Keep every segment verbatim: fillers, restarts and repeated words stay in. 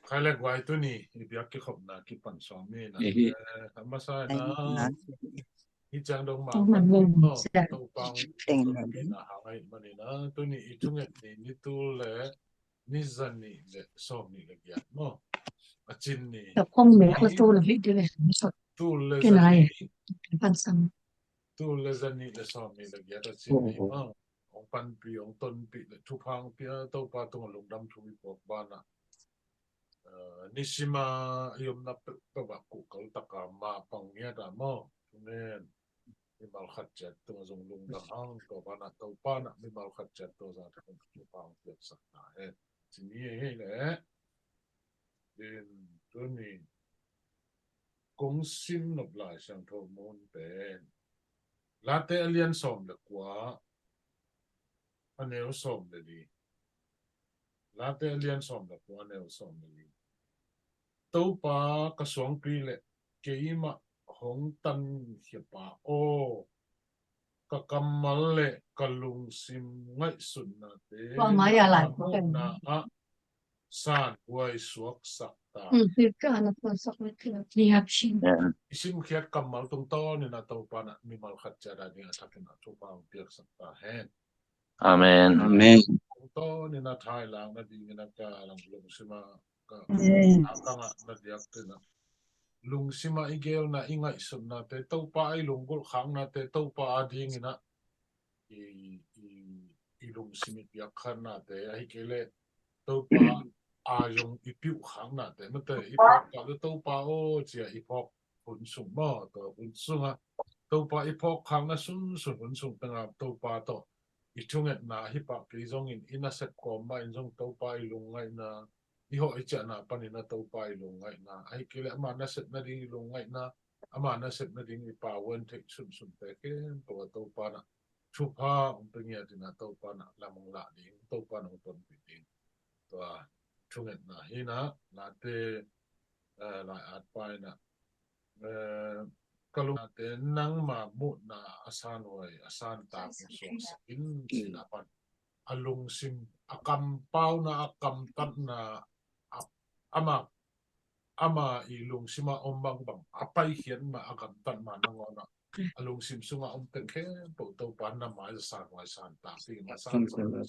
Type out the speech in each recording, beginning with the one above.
Khai le guai, tuni i biak kikhopna kipan sawm ni na. Ihi. Eh, a masa na. Hi ciang dong ma pan ni no. Topang teng na hang ni na. Tuni i thunget ni, ni tul le ni za nih le sawm nih le giat maw. A cin ni. Tul le za nih. Tul le za nih le sawm nih le giat a cin ni maw. Hong panpih, hong tonpih le thupha hong pia Topa tungah lungdam thu i puak banah, eh, nisima i omna peuhpeuh ah kuhkal taka mapang ngiat ah maw. Amen. Mimal khat ciat tungah zong lungdam hang, tua banah Topa nah mimal khat ciat tua zah thupha hong piaksak ta hen. Cini hei leh. Din tuni kong sim nop Lai Siangtho mun pen Late a lian sawm le kua, a neu sawm le li. Late a lian sawm le kua, a neu sawm le li. Topa ka suangpi le keimah hong tankhia pa aw, ka kammal le ka lungsim ngaihsutnate na ah sanhuai suaksak ta. I simkhiat kammal tungtawn in a Topa nah mimal khat ciat a ding a thakin a thupha hong piaksak ta hen. Amen. Amen. Tungtawn in a thailak nading in a ka lungsima ka a ka ngah na diak te na lungsima i gelna i ngaihsutnate, Topa i lunggulh khaknate, Topa a ding in a i, i, i lungsim i piakkhanate, ahi kei leh Topa a zong i piuhkhaknate, mate i phawk kah le Topa aw cia i phawk hun sung maw, tua hun sungah Topa i phawkkhakna sunsun hun sung tengah Topa tawh i thungetna hi pah kei zongin i nasep kawm mah in zong Topa i lungngaihna, i hawh i ciahna panin a Topa i lungngaihna, ahi kei leh ama nasep nading i lungngaihna, ama nasep nading i pavuan theih sunsunte khempeuh a Topa nah thupha hong pe ngiat in a Topa nah lam hong lah ding, Topa nah hong tonpih ding. Tua thungetna hi nah, Late, eh, lai-at pa in ah, eh, ka lungte nangma muhna a sanhuai a santak hong suaksak in, cih nah pan a lungsim, a kampauna, a kamtatna, a, ama, ama i lungsima om bangbang a paikhiat mah, a gamtat mah nangawn ah a lungsim sungah om teng khempeuh Topa na mai-ah sanhuai santak ding a sansak a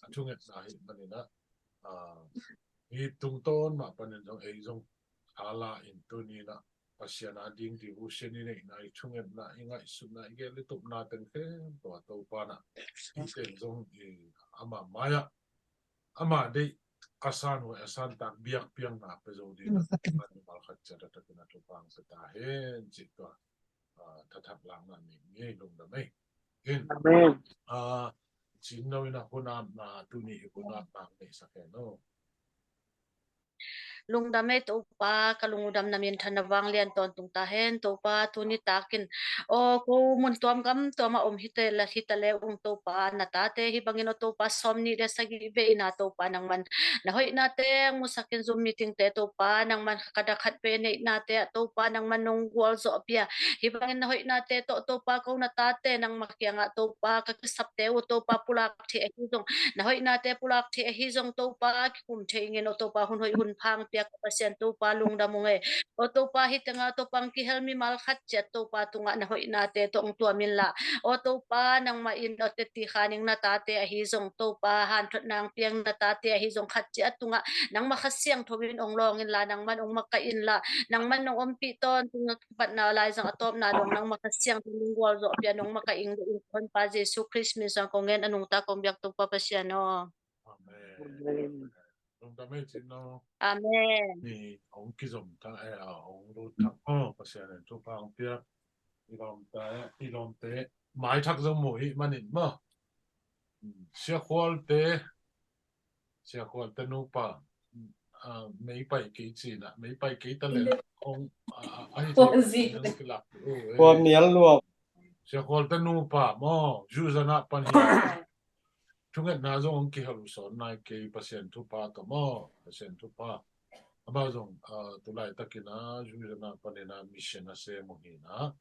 thungetna hi manin ah, ah, hi tungtawn mah panin zong ei zong thala in tuni nah Pasian a ding devotion i neihna, i thungetna, i ngaihsutna, i gel i tupna teng khempeuh a Topa nah i teng zong i ama mai-ah ama deih a sanhuai a santak biakpiakna pe zo ding a mimal khat ciat a thakin a thupha hong pe ta hen, cih tua, ah, thathak lakna ni, ni lungdam ei. In, ah, Cin No in a hun apna, tuni i hun apna neihsak hen aw. Lungdam ei Topa, ka lungdam na minthanna vanglian tawntung ta hen. Topa, tuni takin aw ko mun tuam gam tuam a om hita le, hita le ung Topa, na tate hi bangin aw Topa sawm nih le sagih vei in a Topa nangman na hoihnate hong musakin Zoom meeting te Topa nangman kha khat a khat vei neihnate ah Topa nangman nong gualzawh pia. Hi bangin na hoihnate tawh Topa ko na tate nangma kiangah Topa ka kisapte uh Topa pulak thei ahi zong, na hoihnate pulak thei ahi zong Topa kikum thei ing in aw Topa hun hoih hun pha hong pia ka Pasian Topa lungdam ung ei. Aw Topa hi tengah Topa hong kihel mimal khat ciat Topa tungah na hoihnate tawh hong tuam inla, aw Topa nangmah in aw teti khan ing na tate ahi zong Topa hanthotna hong piang na tate ahi zong khat ciat tungah nangmah Kha Siangtho in hong lawng inla, nangman hong makaih inla, nangman nong ompih tawntung a kipatna lai zong a tawpna dong nangmah Kha Siangtho in hong gualzawh pia nong makaih ing deuh in Honpa Jesu Khrist min suang kong ngen a nungta kong biak Topa Pasian aw. Amen. Amen. Lungdam ei Cin No. Amen. Ni hong kizom thak, eh, ah, hong lut thak aw, Pasian in thupha hong piak. I lawmte, i lawmte mai thak zong mu hi manin maw. Sia Khualte, Sia Khualte nupa, ah, mei pai kei cina, mei pai kei ta le hong, ah, ah, ahi Khuamial Luang. Sia Khualte nupa maw, Zuzana pan hi. Thungetna zong hong kihel uh sawn nai kei, Pasian thupha tawh maw, Pasian thupha. Amah zong, ah, tu laitakin a Zuzana panin a mission a sem uh hi na.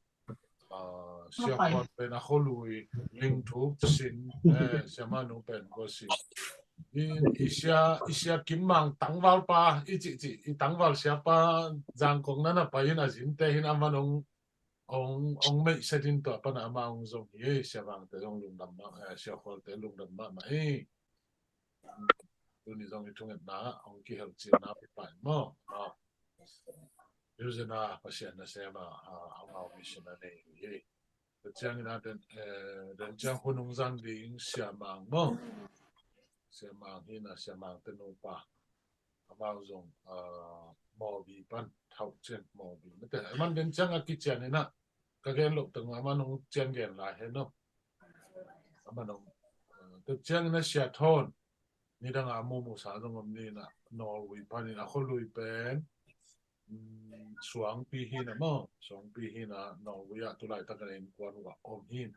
Ah, Sia Khual pen a kholui Lingthuk Sin, eh, Siamah nu pen Khual Sin. I, i sia, i sia Kim Mang tangval pa, i cih cih, i tangval siapa Zangkong nana pai in a zinte hin a man ong, ong, ong meih setin tua pana ama ong zong hi, sia Vangte zong lungdam mah, eh, sia Khualte lungdam mahmah hi. Tuni zong i thungetna ong kihel cianna pi pai maw. Ah. Yuzena Pasian nasem a, ah, amau missionary hi. Tua ciangin a den, eh, den ciang hun ong zang ding Sia Mang maw. Sia Mang hi na, Sia Mang te nupa. Amau zong, ah, Mawbi pan, Thauh Cin Mawbi. Mate, aman den ciang a kician hi na, ka gen loh teng aman ong cian gen lai he no. Aman ong, ah, tua ciangin a Sia Thawn, nidang a mumu sa zong om ni na, Norway pan in a khualui pen, mm, Suangpi hi na maw, Suangpi hi na Norway ah tulaitak in innkuan uh a om hi.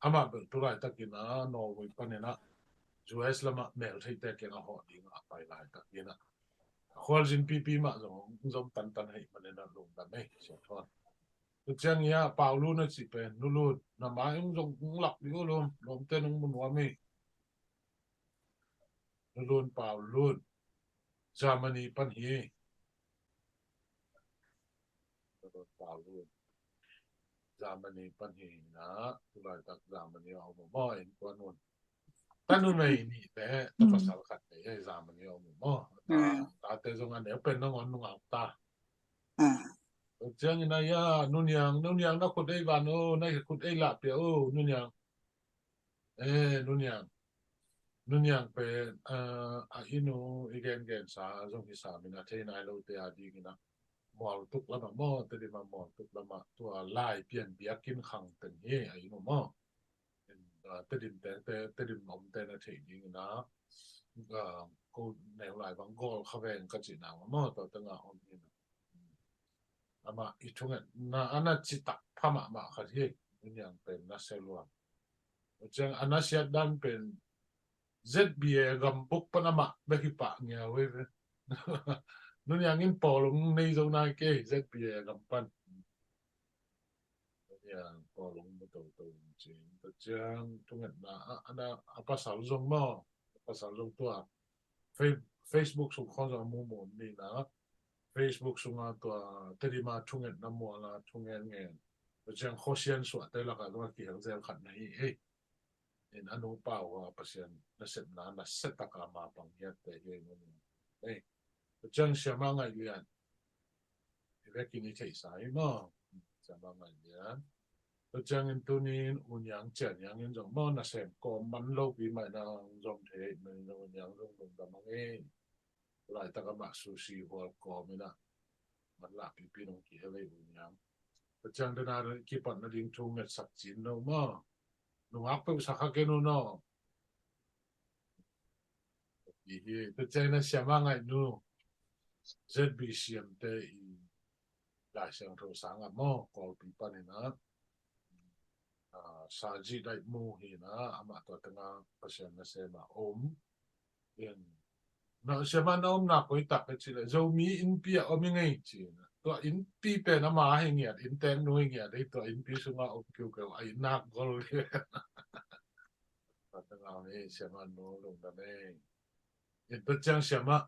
Amah bel tulaitakin a Norway panin a U S lamah meltheite kiang a hawh ding a pai laitakin a khualzin pipi mah zong zom tantan hei manin a lungdam ei, Sia Thawn. Tua ciang hi a Pau Lun a cih pen, Nu Lun, na mai ung zong ung lak dih uh lum, lawmte nung mu nuam hi. Nu Lun, Pau Lun. Germany pan hi. Nu Lun, Pau Lun. Germany pan hi na, tulaitak Germany a om maw, innkuan un. Tanu nei nih te, ta pasal khat nei, eh, Germany a om maw. Ta, tate zong a neu pen nangawn nungak ta. Ciangin a ia, Nu Niang, Nu Niang na khut ei van o, na khut ei lah pia o, Nu Niang. Eh, Nu Niang. Nu Niang pen, eh, a inn uh i gengensa zong hi samin a thei nai lote a dingin a Mualtuk lamah maw, Tedim a Mualtuk lamah tua Laipian biakinn khang teng hi a inn uh maw. Eh, Tedim tengte, Tedim omte na thei dingin a, eh, ko neu lai bang Gawl Kha Veng ka cihna uh maw, tua tengah om hi na. Amah i thungetna a na citak pha mahmah khat hi. Nu Niang pen nasia lua. Ciang a nasiat dan pen Z B A gambuk pan amah bek hi pah ngiau hi ve. Nu Niang in pawlung nei zo nai kei Z B A gam pan. Nu Niang pawlung mu toto cin. Tua ciang thungetna a, a na a pasal zong maw. A pasal zong tua Fe-, Facebook sung khawng zong a mumu om ni na. Facebook sunga tua Tedim a thungetna mual a thungen ngen. Tua ciang khuasian suahte lakah zong a kihel zel khat na hi ei. In a nupa uh a Pasian nasepna nasia taka ma pang hiatte hi ei. Tua ciang Siama Ngaih Lian. I vekin i theihsa hi maw. Siama Ngaih Lian. Tua ciangin tunin U Niang Cia Niang in zong maw nasem kawm man lopi mah in a zom thei mah in a U Niang zong lungdam ang ei. Laitak amah sushi hual kawm in a man lah pipi nong kihel ei U Niang. Tua ciang dena kipatna ding thu ngetsak cin no maw. Nungak peuh sak kha ken uh no. Hi hi, tua ciang na Siama Ngaih Nu, Z B C M te i Lai Siangtho sang a maw, Kawlpi panin a, ah, Saji Daih Mu hi na, amah tua tengah Pasian nasem a om. In, na Siama na omna koi tak ka cih leh, Zomi innpi ah om i ngei ci na. Tua innpi pen ama hi ngiat, inntek nu hi ngiat, ei tua innpi sungah om kiukeu, a innak gol hi. Tua tengah om ei, Siama nu lungdam ei. In tua ciang Siama,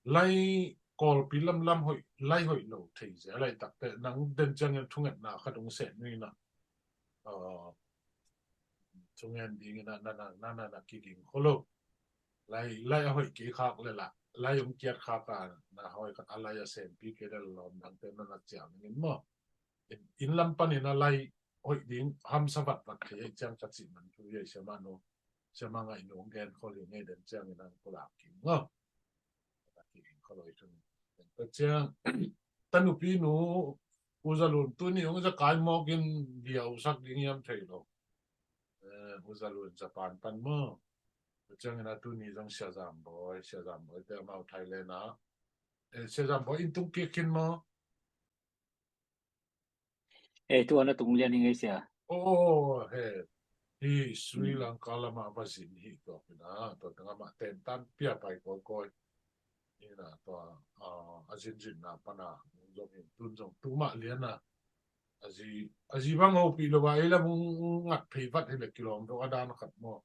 lai Kawlpi lamlam hoih, lai hoih lo thei zia laitak te, nang den ciangin thungetna khat ong seh nui na. Ah, thungen dingin a, na, na, na, na, na kiging kho lo. Lai, lai a hoih kei khak le lah, lai ong kiat khak a, na hoih khat a lai a sempi kei le lawm dangte na na ciam dingin maw. In, inn lam panin a lai hoih ding hamsa vatvat thei ei ciang ka cih man thu ei Siama nu. Siama Ngaih Nu ong gen khol hi ngei den ciangin ang ko lak king maw. Tua ciang tanupi nu U Za Lun tuni ong za kai mawk in diau sak ding hiam thei lo. Eh, U Za Lun Japan pan maw. Tua ciangin a tuni zong Sia Zam Bawi, Sia Zam Bawi te amau Thailand a. Eh, Sia Zam Bawi in tung kik khin maw. Eh, tua na tung lian hi ngei sia. Oh, he. Hi Sri Lanka lamah va zin hi tua kina, tua tengah mah tentan pia pai kawikawi. Hi na tua, ah, a zinzinna pana zong hi, tun zong tu mah lian a. A zi, a zi bang hopih lo a, ei lam ung, ung ngat phei vat hi le kilawm dok a dan khat maw.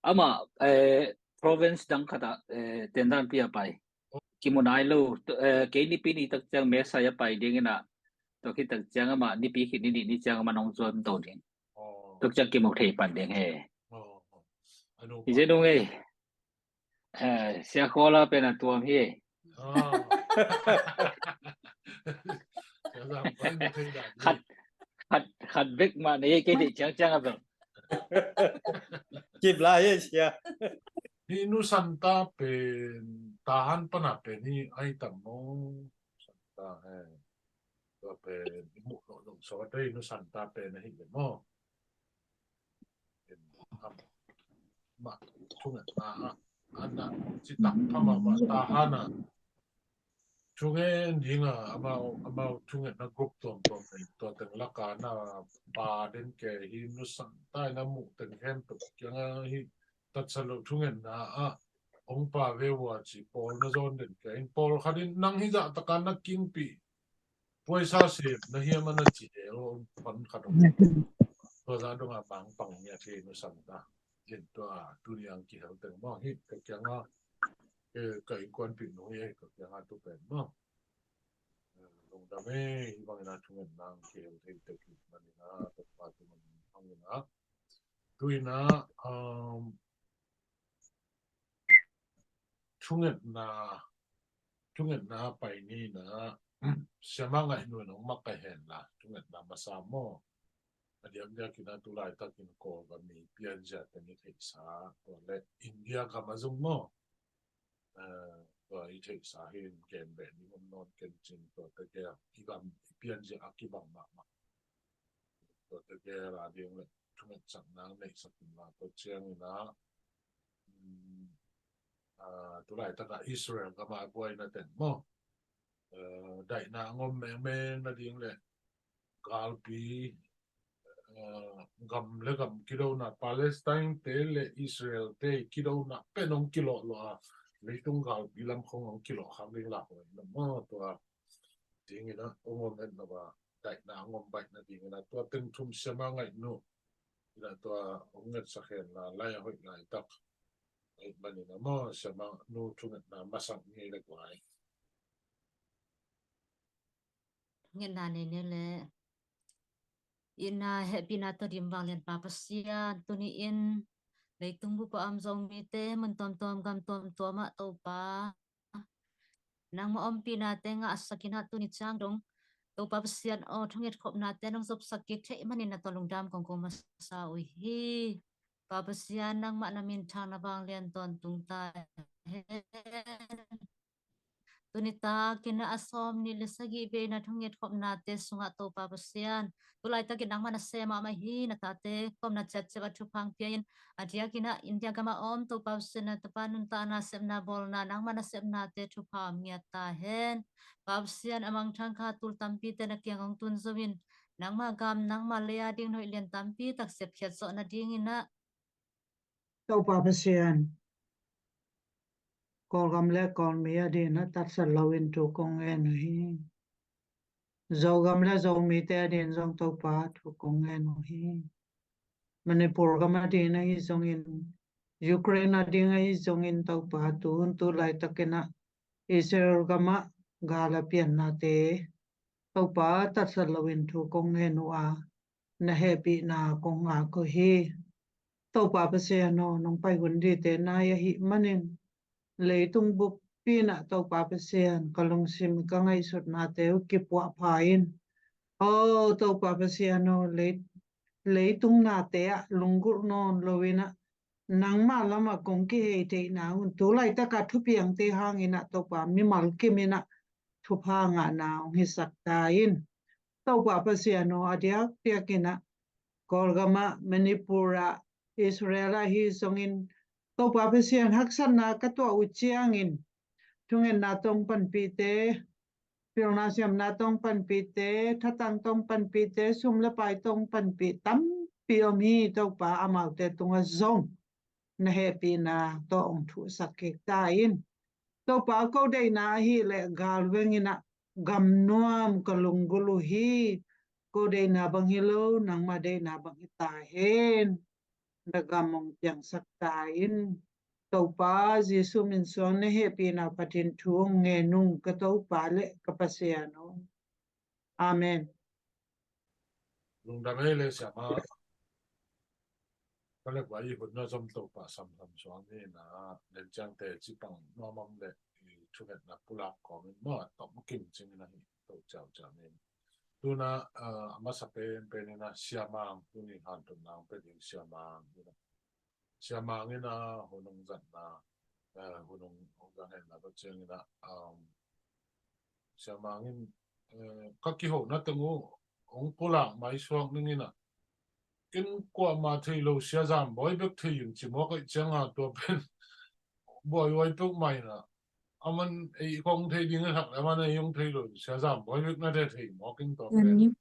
Amah, eh, province dang khat ah, eh, tendanpi a pai. Kimu nai lo, eh, kei nipi ni tak ciang Mesa a pai ding in ah, tua khit tak ciang amah nipi khit ni nih ni ciang amah nong zuan to ding. Tua ciang kimu thei pan ding hi. Hi zen ung ei. Eh, Sia Khawl a pen a tuam hi. Khat, khat, khat bek mah nei kei deih ciangciang a bel. Kip lai hi sia. Hi Nu Santa pen Tahan pan a pen hi ai tam maw? Santa he. Tua pen i muh loh loh sawt ei Nu Santa pen ahi le maw? Mah thungetna ah ana citak pha mahmah Tahan ah thungen ding a amau, amau thungetna group tuamtuam nei tua teng laka na pa den ke hi Nu Santa in a muh teng khempeuh kiang a hi tatsa lo thungetna ah ong pa ve ua ci pawl na zawn den ke in pawl khat in nang hi zah taka na kingpih puaisa sem na hiam a na ci hel hon khat hong tua za dong a mangpang nia thei Nu Santa. Tua tuni ang kihel teng maw hi ka kiang a ka innkuanpih nu hi ka kiang a tu pen maw. Lungdam e, hi bangin a thungetna ang kihel thei tek hi manin a Topa tu manin hangin a tu in a thungetna, thungetna pai ni na siama ngaih nu in hong mak ka hen la thungetna masa maw? A diakdiak in a tu laitakin Kawlgam i pianzia teng i theihsa tua le India gam a zong maw? Tua i theihsa hi in gen beh ni om nawn ken cin tua tegel i gam i pianzia a kibang mahmah. Tua tegel a ding le thungetsakna neihsak in la tua ciangin a tu laitak a Israel gam a buaina teng maw? Daihna ngom mengmeng na ding le galpi gam le gam kidona Palestine te le Israel te kidona pen hong kilawh lawh a leitung galpi lam khong hong kilawh khak ding lak lawh na maw tua dingin a hong om het lo a daihna hong om baihna dingin a tua teng thum siama ngaih nu in a tua hong ngetsak hen la lai a hoih laitak ngaih manin a maw siama nu thungetna masak ngei le guai. Ngetna nei ne le itna hehpihna tawh dim vanglian Pa Pasian tuni in leitung bup a om Zomite mun tuamtuam gam tuamtuam ah Topa nangma ompihna te ngahsak in a tuni ciang dong Topa Pasian aw thunget khopna te nong zopsak kik theih manin na tua lungdam kong ko masa uh hi. Pa Pasian nangmah na minthang na vanglian tawntung ta hen. Tuni takin a sawm nih le sagih vei na thunget khopnate sungah Topa Pasian tu laitakin nangmah na sem mahmah hi. Na tate kawmna ciatciat a thupha hong pia in a diakin a India gam a om Topa Pasian na tapa nuntakna sepna bawlna nangmah na sepnate thupha hong ngiat ta hen. Pa Pasian a mangthang kha tul tampite na kiang hong tun zo in nangmah gam nangmah lei a ding hoih lian tampi tak sepkhiat zawh nadingin a Topa Pasian Kawlgam le Kawlmi a din a tatsat loin thu kong ngen uh hi. Zogam le Zomite a din zong Topa thu kong ngen uh hi. Manipur gam a din ahi zongin Ukraine a ding ahi zongin Topa tu hun tu laitakin a Israel gam a gal a piannate Topa tatsat loin thu kong ngen uh a na hehpihna kong ngak uh hi. Topa Pasian aw nong pai hun dite nai ahih manin leitung buppi in a Topa Pasian ka lungsim ka ngaihsutnate uh kipuah pha in. Aw Topa Pasian aw lei, leitung nate ah lunggulh nawn loin a nangmah lamah kong kihei theihna un tu laitaka thupiangte hangin a Topa mimal kimin a thupha ngahna hong hisak ta in. Topa Pasian aw a diakdiakin a Kawlgam ah Manipur ah Israel ah hi zongin Topa Pasian haksatna ka tuah uh ciangin thungetna tawng panpihte pilna siamna tawng panpihte thatang tawng panpihte sum le pai tawng panpih tampi om hi. Topa amaute tungah zong na hehpihna tawh hong thuhsak kik ta in. Topa ko deihna ahih leh gal vengin a gam nuam ka lunggulh uh hi. Ko deihna bang hi lo nangmah deihna bang hi ta hen. Na gam hong piangsak ta in. Topa Jesu min suang na hehpihna Pathian thu hong ngen ung, ka Topa le ka Pasian aw. Amen. Lungdam ei le siama. Ka le vai hun na zom Topa samsam suang ni na, len ciang te cipang nuamam le i thungetna pulak kawmin maw a tom kim cing na hi to ciau ciau ni. Tuna a masa pen pen ni na siamang tuni han tun nang pe ding siamang ni na. Siamang in a hun hong zatna, eh, hun hong hong zang henna ka ciang in a, um, siamang in, eh, ka kihona teng uh hong pulak mai suak ning in a, in kuamah thei lo sia zam bawi bek thei in ci mawk aih ciang a tua pen bawi bawi pek mai na. Aman ei kong thei ding a thak le aman ei hong thei lo sia zam bawi bek na thei thei mawk in tua pen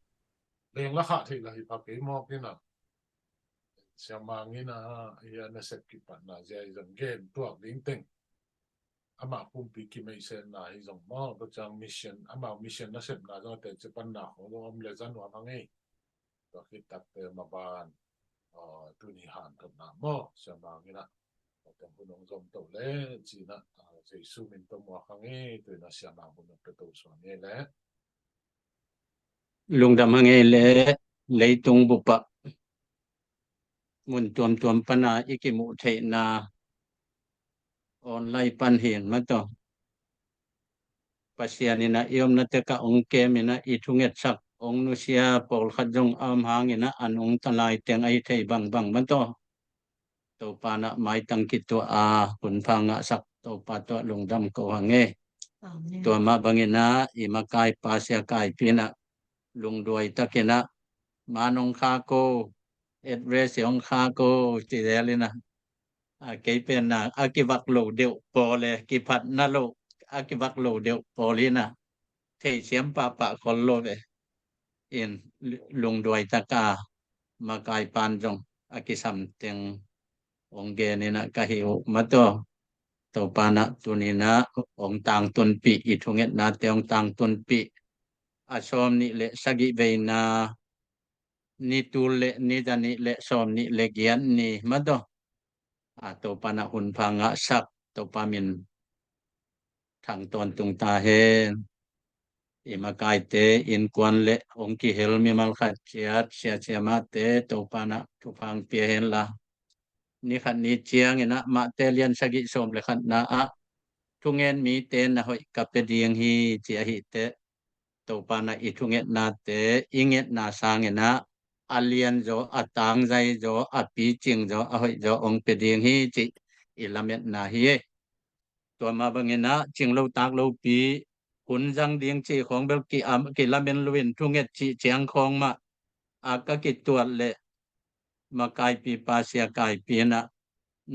leng la khah thei la hi pha kei mawk in a. Siamang in a, hi a nasep kipatna zia i zong gen tuak ding teng. Amah pumpi kimeihsetna hi zong maw, tua ciang mission, amah mission nasepna zong a teci panna khong zong om le zan nuam hang ei. Tua khit takte maban, aw, tuni han totna maw, siamang in a. Tua teng hun hong zom to le, ci na, aw, Jesu min tawh muak hang ei, tu in a siamang hun hong pe to suan ei le. Lungdam hang ei le, leitung bupah mun tuamtuam pana i kimuh theihna online pan hin mataw. Pasian in a i omna tek a ong kem in a i thungetsak ong nusia pawlkhat zong a om hang in a an ong talai teng a i thei bangbang mataw. Topa na maitang kituah a hunpha ngahsak Topa tuah lungdam ko hang e. Tua mah bangin a i makai pa sia kaipi in a lungduai takin a man ong kha ko, address ong kha ko, ci zel in a, a kei pen a a kivak lo deuh pawl e, kiphat na lo a kivak lo deuh pawl in a thei siam pahpah khol lo ve. In lungduai taka makai pan zong a kisam teng ong gen in a ka hi uh mataw. Topa na tuni na ong tangtunpih i thungetnate ong tangtunpih a sawm nih le sagih veina ni tul le ni za nih le sawm nih le giat ni mataw. A Topa na hunpha ngahsak Topa min thang tawntung ta hen. I makaite innkuan le ong kihel mimal khat ciat sia sia mahte Topa na thupha ong pia hen la. Ni khat ni ciang in a mahte lian sagih sawm le khatna ah thungen mite na hoih ka pe ding hi ci ahi teh. Topa na i thungetnate i ngetna sang in a a lian zaw, a tangzai zaw, a picing zaw, a hoih zaw ong pe ding hi ci i lametna hi e. Tua mah bangin a cing lo tak lopi hun zang ding ci khong bel ki am, kilamen lo in thunget ci ciang khong mah a ka kituat le makaipi pa sia kaipi in a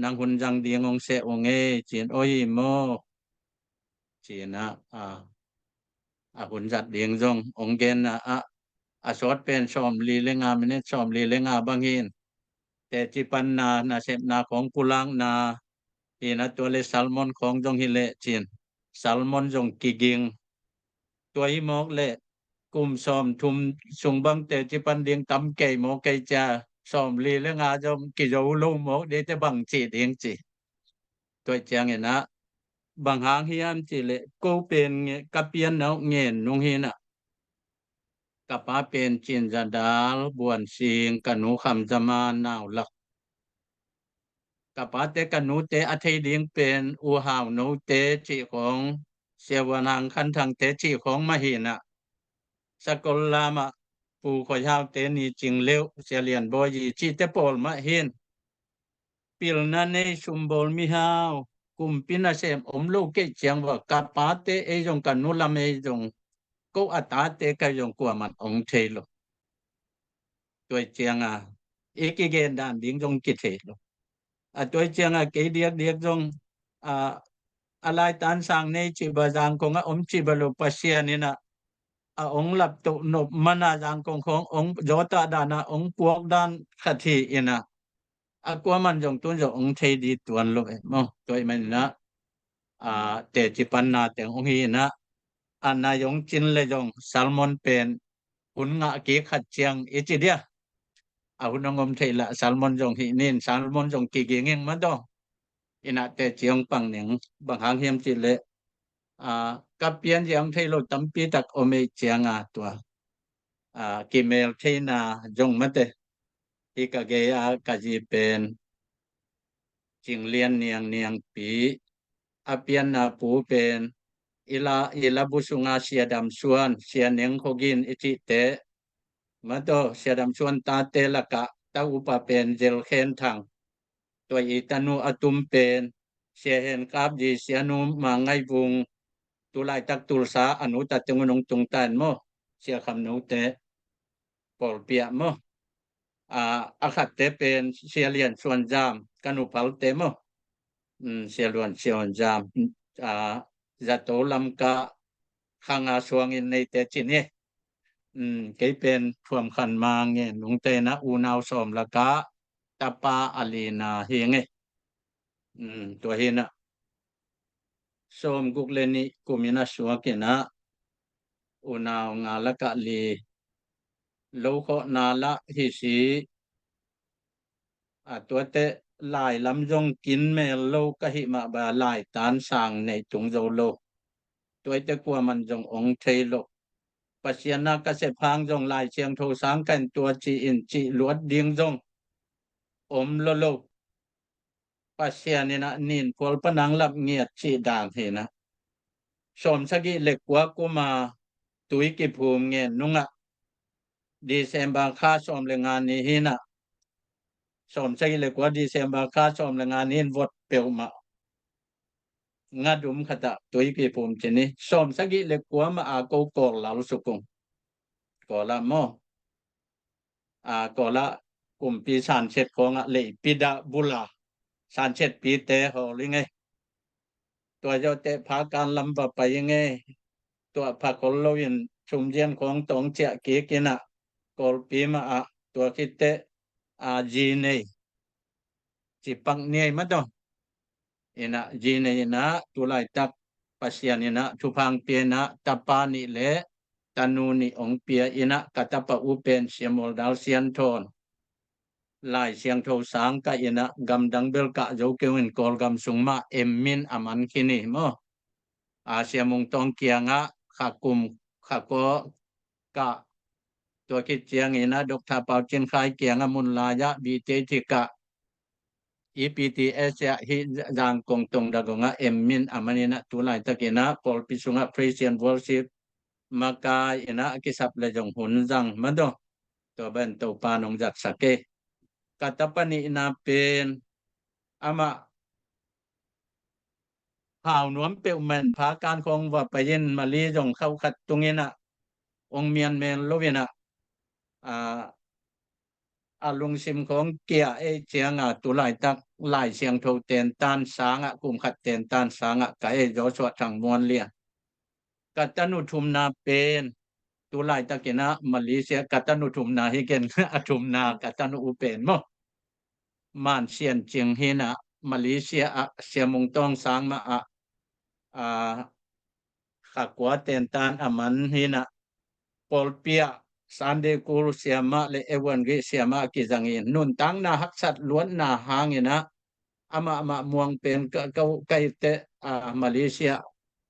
nang hun zang ding ong seh ong e ci in oi maw ci in a, a, a hun zat ding zong ong gen na a, a sawt pen sawm li le nga minit sawm li le nga bang hin. Teci panna nasepna khong pulakna hi na tua le sermon khong zong hi le ci in sermon zong kiging. Tua hi mawk le kum sawm thum sung bang teci pan ding tam kei mawk kei cia sawm li le nga zong kizo lo mawk dei te bang ci ding ci. Tua ciang in a bang hang hiam ci le ko pen ka pian na uh ngen nung hi na. Ka pa pen Cin Za Dal Buan Sing, ka nu Kham Za Ma Nau Lak. Ka pate ka nute a thei ding pen U Hau Note cih khong, Sia Vuan Hang Khan Thangte cih khong mah hi na. Sakol lam ah Pu Khoi Haute ni cing leuh, Sia Lian Bawi Yi cihte pawl mah hin. Pilna nei sumbawl mihau, kumpi nasem om lo kei ciang va ka pate ei zong ka nu lam ei zong ko a tate ka zong kuaman ong thei lo. Tua ciang a i kigen dan ding zong kithei lo. A tua ciang a kei diakdiak zong a, a laitan sang nei ci ba zang kong a om ci ba lo Pasian in a a ong laptoh nop man a zang kong khong ong zawtah dan a ong puak dan khat hi in a a kuaman zong tun zong ong thei di tuan lo e maw. Tua i man in a a teci panna teng ong hi in a a nai ong cin le zong sermon pen hun ngah kik khat ciang i ci dia. A hun ong om thei la sermon zong hi nin sermon zong kiging ing mataw. Inah teci hong pang ning, bang hang hiam cih leh, a, ka pian ziang thei lo tampi tak om ei cianga tua, a, kimel theina zong mate. Hi ka gei a ka zi pen Cing Lian Niang Niangpi, a pianna pu pen i la, i labu sunga Sia Dam Suan, Sia Neng Kho Gin i cihte, mataw, Sia Dam Suan tate lakah ta upa pen Zel Khen Thang, tua i tanu a tum pen Sia Hen Kap Zi, Sia Nu Mang Ngai Vung, tu laitak Tulsa a nu ta teng un hong tung ta in maw, Sia Kham Nu te pawlpi ah maw. A, a khatte pen Sia Lian Suan Zam, ka nu phalte maw. Um, Sia Luan Suan Zam, a, zato lam ka khanga suangin neite ci ni. Um, kei pen Thuam Khan Mang nge, nungte na unau sawm lakah tapa a lina hi nge. Um, tua hi na. Sawm guk le nih kum ina suak ina, unau nga lakah li, lo khawhna lah hi si, a, tuate lai lam zong kin mel lo ka hih mah ba, lai tan sang nei tung zo lo. Tuate kuaman zong ong thei lo. Pasian na ka sep hang zong Lai Siangtho sang ka in tua ci in cih luat ding zong om lo lo. Pasian inah nin phual panang lap ngiat cih dan hinah. Sawm sagih le kua kuma tui kiphum ngen nungah December kha sawm le nga ni hinah. Sawm sagih le kua December kha sawm le nga ni hin vot peuhmah nga dum khatah tui kiphum ci ni. Sawm sagih le kua mah a ko Kawl lal sukung. Kawl ah maw. A, Kawl ah kumpi sanset khawngah leipi dah bula sanset pite hawl i ngei. Tua zawhte phakan lam va pai i ngei. Tua pha khol loin sumzian khawng tawng ciah kik inah Kawlpi mah ah tua khitte, a, zi nei. Ci pak niai mataw. Inah zi nei inah tu laitak Pasian inah thupha ong pia inah tapa nih le tanu nih ong pia inah ka tapa u pen Sia Mual Dal Sian Thawn Lai Siangtho sang ka inah gamdang bel kah zo kei ung in Kawlgam sung mah em min a man khin hi maw. A, Sia Mung Tawng kiangah kha kum kha kaw kah, tua khit ciang inah Doctor Pau Cin Khai kiangah mun lai-ah B T T kah, i P T S ah hih Zangkong Tongda gongah em min a man inah tu laitak inah pawlpi sungah praise and worship makai inah a kisap le zong hun zang mataw. Tua ban Topa nong zatsak e. Ka tapa nihna pen amah hau nuam peuhmah in phakan khawng va pai in Mali zong khauh khat tung inah ong mian mel lo inah, a, a lungsim khawng kia ei cianga tu laitak Lai Siangtho tentan sangah kum khat tentan sangah ka ei Joshua Thang Muan Lian. Ka tanu thumna pen tu laitak inah Malaysia, ka tanu thumna hi ken a thumna ka tanu u pen maw. Man Sian Cing hinah Malaysia ah Sia Mung Tawng sang mah ah, a, kha kua tentan a man hinah pawlpi ah Sunday School siamah le Evangelist siamah a kizang in nuntakna haksat luatna hang inah amah amah muang pen ka, ka, ka hitte, a, Malaysia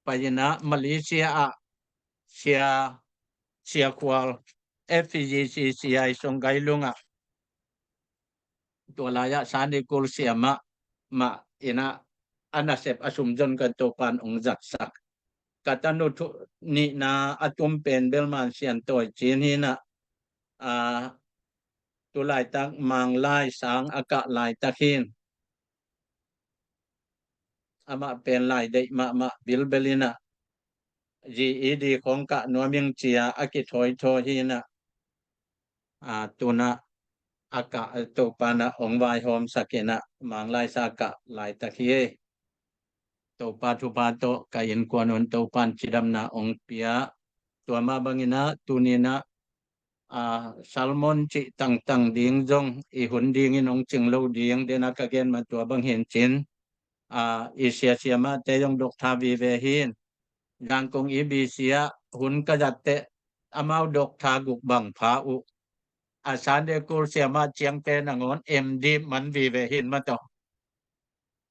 pai inah Malaysia ah Sia, Sia Khual F G C C I Songgai Lung ah tua lai-ah Sunday School siamah mah inah a nasep a sumzon kan Topan ong zatsak. Ka tanu thu nihna a tum pen bel Man Sian Tawi Cin hinah, a, tu laitak Manglai sang a kah laitak hin amah pen lai deih mahmah bilbel inah G E D khawng kah nuam ing cia a kithawithawi hinah, a, tunah a kah Topa nah ong vaihawmsak inah Manglai sa kah laitak hi ei. Topa thupha tawh ka innkuan un Topan cidamna ong pia. Tua mah bang inah tuni inah, a, sermon cih tangtang ding zong i hun dingin ong cing lo ding dena ka gen mah tua bang hin cin, a, i sia siamahte zong doctor vive hin. Zangkong E B C ah hun ka zatteh amau doctor guk bang pha uh. A, Sunday School siamah ciangte nangawn M D man vive hin mataw.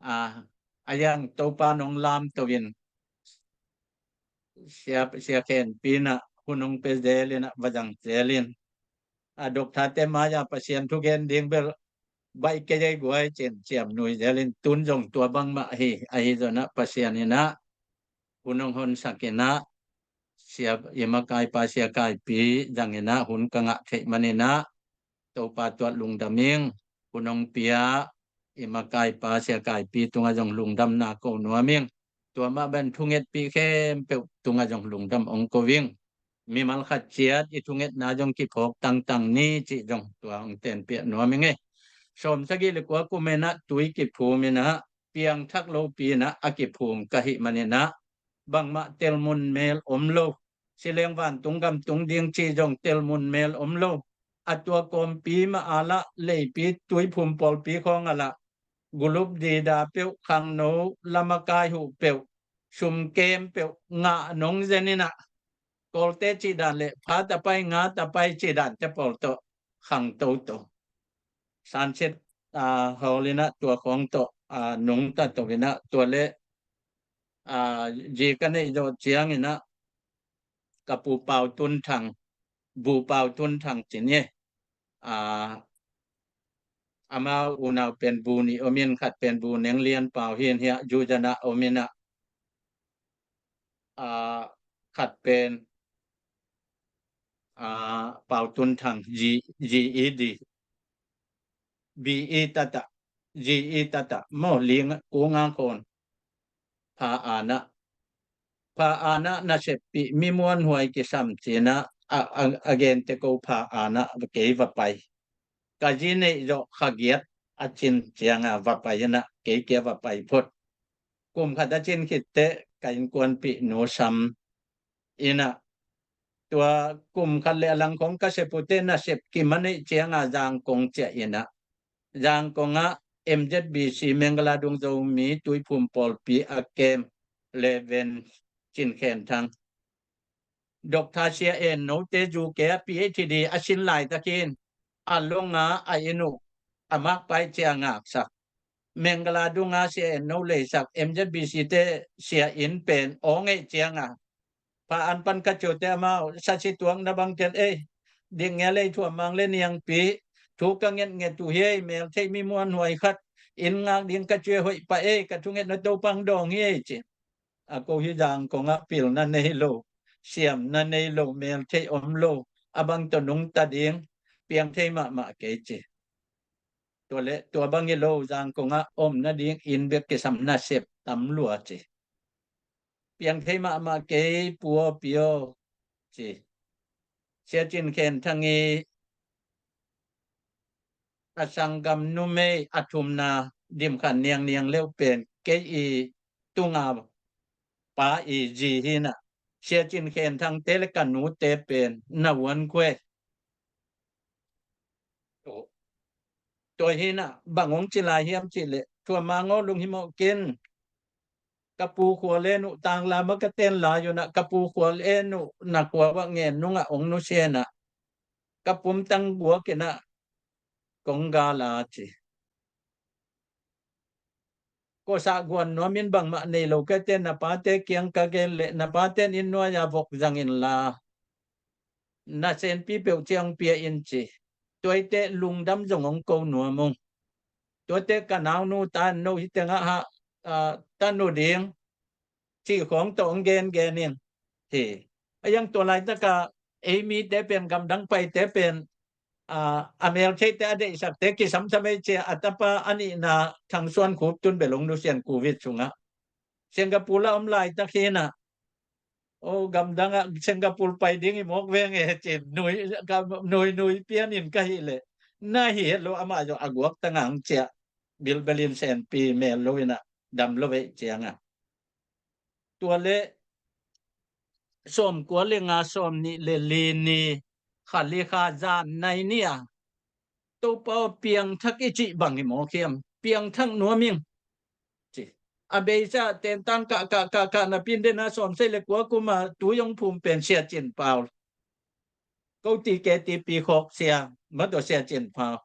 A, A yang Topa nong lamto in, sia, sia khenpi in ah hun hong pia zel in ah va zang zel in. A doctor te mai-a Pasian thugen ding bel baih kei ei guai ci-in ciamnuih zel in, tun zong tua bangmah hi. Ahi zongin ah Pasian in ah hun hong honsak in ah, sia, i makaipa sia Kaipi zang in ah hun ka ngah theih man in ah, Topa tungah lungdam ing. Hun hong pia i makaipa sia Kaipi tungah zong lungdamna ko nuam ing. Tua mah bangin thungetpih khempeuh tungah zong lungdam hong ko ing. Mimal khat ciat i thungetna zong kiphawk tangtang ni cih zong tua hong tenpiak nuam ing ei. Sawmsagih le kua kum in ah tui kiphum in ah, piangthak lopi in ah a kiphum ka hih man in ah, bangmah telmun mel om lo. Sileng vantung gam tung ding cih zong telmun mel om lo. A tua kawmpi mah a lah, leipi tuiphum pawlpi khawng a lah, gulup dida peuh, khangno lamakai huh peuh, sumkem peuh ngah nong zen in ah, Kawlte cih dan le pha tapai, nga tapai cih dante pawl tawh khangto to. Sunset, ah, hawl in ah tua khawng tawh, ah, nungta to in ah, tua le, ah, zi ka neih zawh ciangin ah ka pu Pau Tun Thang, bu Pau Tun Thang ci ni. Ah, amau unau pen bu nih om in, khat pen bu Neng Lian Pau hi in hiah, zu zan ah om in ah, ah, khat pen, ah, Pau Tun Thang, G, G E D, B E tata, G E tata, maw, ling kung a khawn. Pha anah, pha anah naseppih, mi muanhuai kisam ci in ah, a, a, a gente ko pha anah kei va pai. Ka zi neih zawh kha giat a cin ciangah va pai in ah, kei kia va pai phot. Kum khat a cin khit teh ka innkuanpih nu sam in ah, tua kum khat le a lang khawng ka sep uh teh nasep kiman neih ciangah Zangkong ciah in ah, Zangkong ah M Z B C, Mengala Dung Zomi Tuiphum Pawlpi a kem Reverend Cin Khen Thang, Doctor Sia En No te zu ke ah P H D a sin laitak in, a long ah a inn uh a makpai ciah ngaksak. Mengala Dung ah Sia En No leisak M Z B C te sia inn pen aw ngeih ciangah, pha an pan ka ciu teh amau sasi tuakna bang ken ei, dik ngel ei, thuam mang le niangpi, thu ka ngetnget uh hi ei, mel theih mi muanhuai khat, inn ngak ding ka ciu ei, hoih pah ei, ka thungetna Topa hong dawng hi ei ci. A ko hi Zangkong ah pilna nei lo, siamna nei lo, mel theih om lo, a bang tawh nungta ding piang thei mahmah kei ci. Tua le tua bang hi lo, Zangkong ah om nading inn bek kisam, nasep tam lua ci. Piang thei mahmah kei, pu aw pi aw ci. Sia Cin Khen Thang i a sanggam numei a thumna Dim Khan Niang, Niang Leuh pen kei i tunga pa i zi hi in ah, Sia Cin Khen Thang te le ka nu te pen na uan khuai. Tua hi in ah bang hong ci lai hiam cih leh, thuam mang aw, lunghimawh kin. Ka pu khual en uh, tanglam ah ka ten lai un ah, ka pu khual en uh, na khua uah ngen nungah hong nusia in ah, ka pumtang guak in ah kong gal a ci. Kosah guan nuam in bangmah nei lo kei teh, na pate kiang ka gen leh, na pate'n inn nuai-a vok zang inla, na senpi peuh ciang pia in ci. Tuate lungdam zong hong ko nuam ung. Tuate ka naunu ta in, no hi tengah ha, ah, ta nu ding cih khawng tawh hong gengen in hi. A yang tua laitakah ei mite pen, gamdang paite pen, a, a meltheite a deihsakte kisam tham ei ci-a, a tapa a nihna Thang Suan Khup tun bel hong nusia in Covid sungah. Singapore a om laitak hi in ah, o, gamdangah Singapore pai ding hi mawk veng e ci-in nui, ka, nui, nui pian in ka hih leh, na hi het lo, amah zong a guak tangah hong ciah bilbel in, senpi mel lo in ah dam lo veih ciangah. Tua le sawmkua le nga, sawmnih le li ni, kha li kha, zan nai ni-a Topa aw, piangthak i cih bang hi mawk hiam? Piangthak nuam ing ci. A beisa tentang kah, kah, kah, kah napi in, den a sawmsagih le kua kum a tui hong phum pen Sia Cin Pau, ko ti ke ti pi khawk sia, ma tawh Sia Cin Pau.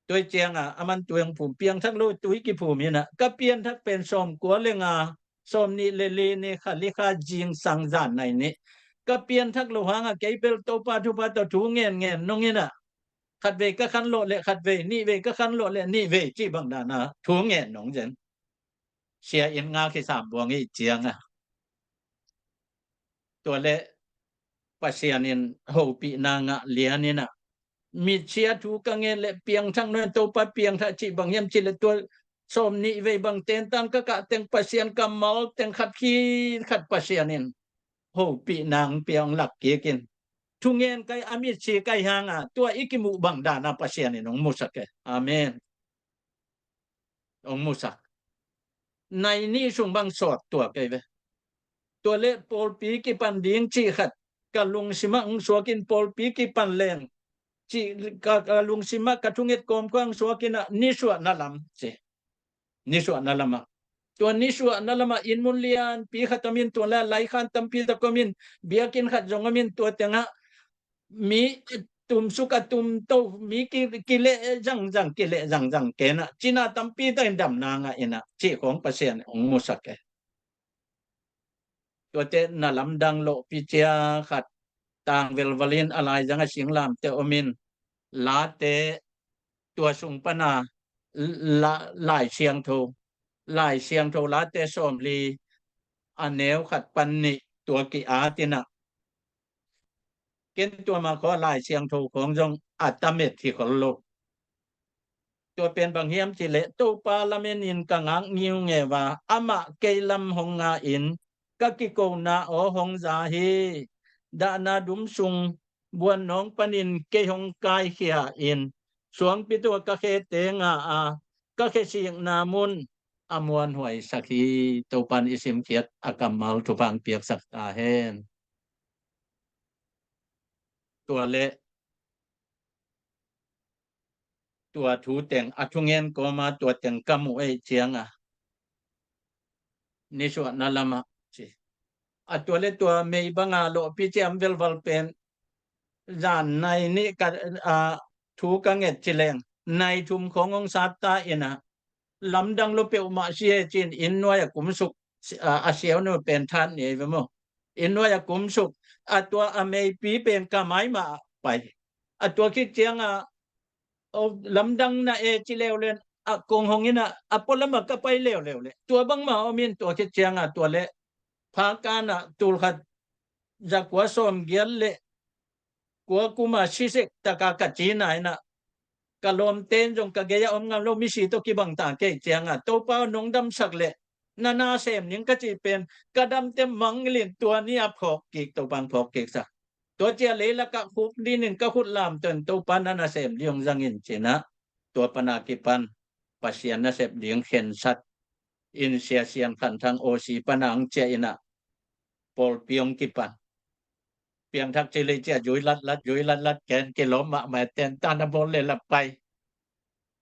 Tua ciangah a man tui hong phum, piangthak lo tui kiphum inah, ka pianthak pen sawmkua le nga, sawmnih le li ni kha li kha zingsang zan nai nih. Ka pianthak lo hangah kei bel Topa thupha tawh thu ngen ngen nong inah, khatvei ka khan lawh leh khatvei, nihvei ka khan lawh leh nihvei cih bang dana thu ngen nong zen. Sia in nga khi sam buang ih ciangah, tua le Pasian in hopihna ngah lian inah, mitsia thu ka ngen le piangthak nuai, Topa piangthak cih bang hiam cih le tua sawmnih vei bang tentan ka kah teng Pasian kammal teng khat khi khat Pasian in hopihna hong pia hong lak kik in, thungen kai a mitsi kai hangah tua i kimuh bang dana Pasian in hong musak e. Amen. Hong musak. Nai nih sung bang sawt tua kei ve. Tua le pawlpi kipan ding cih khat ka lungsimah hong suakin, pawlpi kipan leng cih ka, ka lungsimah ka thunget kawmkawm hong suakinah nisuahna lam ci. Nisuahna lamah, tua nisuahna lamah inn mun lianpi khat omin, tua le laikhan tampi tak omin, biakinn khat zong omin, tua tengah mi tumsuk a tumto, mi ki, kileh zangzang, kileh zangzang kenah cina tampi takin damna ngah inah cih khawng Pasian hong musak e. Tuate na lamdang lawhpi cia khat tang velvalin a laizang a singlamte omin, late tua sung pana la, Lai Siangtho, Lai Siangtho late sawmli a neu khat pan nih tua ki-at inah, ken tua ma khaw Lai Siangtho khawng zong a tamet hi khol lo. Tua pen bang hiam cih leh Topa lamenin ka ngak ngiungeu a, amah kei lam hong nga in, ka kikona aw hong za hi. Dahna dum sung buannawng panin kei hong kaikhia in, suangpi tua ka khete nga a, ka khesikna mun a muanhuaisak hi. Topan i simkhiat a kammal thupha hong piaksak ta hen. Tua le tua thu teng a thungen kawma tua teng ka muh ei cianga nisuahna lamah ci. A tua le tua mei banga lawhpi ciam velval pen zan nai nih ka, a, thu ka nget ci leng nai thum khawng hong sat ta inah lamdang lo peuhmah si e cin inn nuai a kumsuk, a, a siau nu pen than ni ei ve maw? Inn nuai a kumsuk a tua a meipi pen ka maimah pai. A tua khit cianga lamdang na e ci leuleu a kong hong inah a pualamah ka pai leuleu le tua bangmah omin tua khit cianga tua le phakanah tulkhat zakua sawmgiat le kua kuma sisek taka ka cina inah ka lawmte in zong ka gei-ah om ngam lo, misi tawh kibang ta kei cianga Topa nong damsak le na nasem ning ka cih pen ka damte mangngilhin tua ni a phawk kik, Topa hong phawk kiksa. Tua cia leilakah khuk dinin ka khut lamton Topa na nasem ding hong zangin cinah tua pana kipan Pasian nasep ding khensat in Sia Sian Khan Thang O C pana hong ciah inah pawlpi hong kipan. Piangthak ci lei ciah zui latlat, zui latlat ken kilawm mahmah, ten tan a bawl le la pai.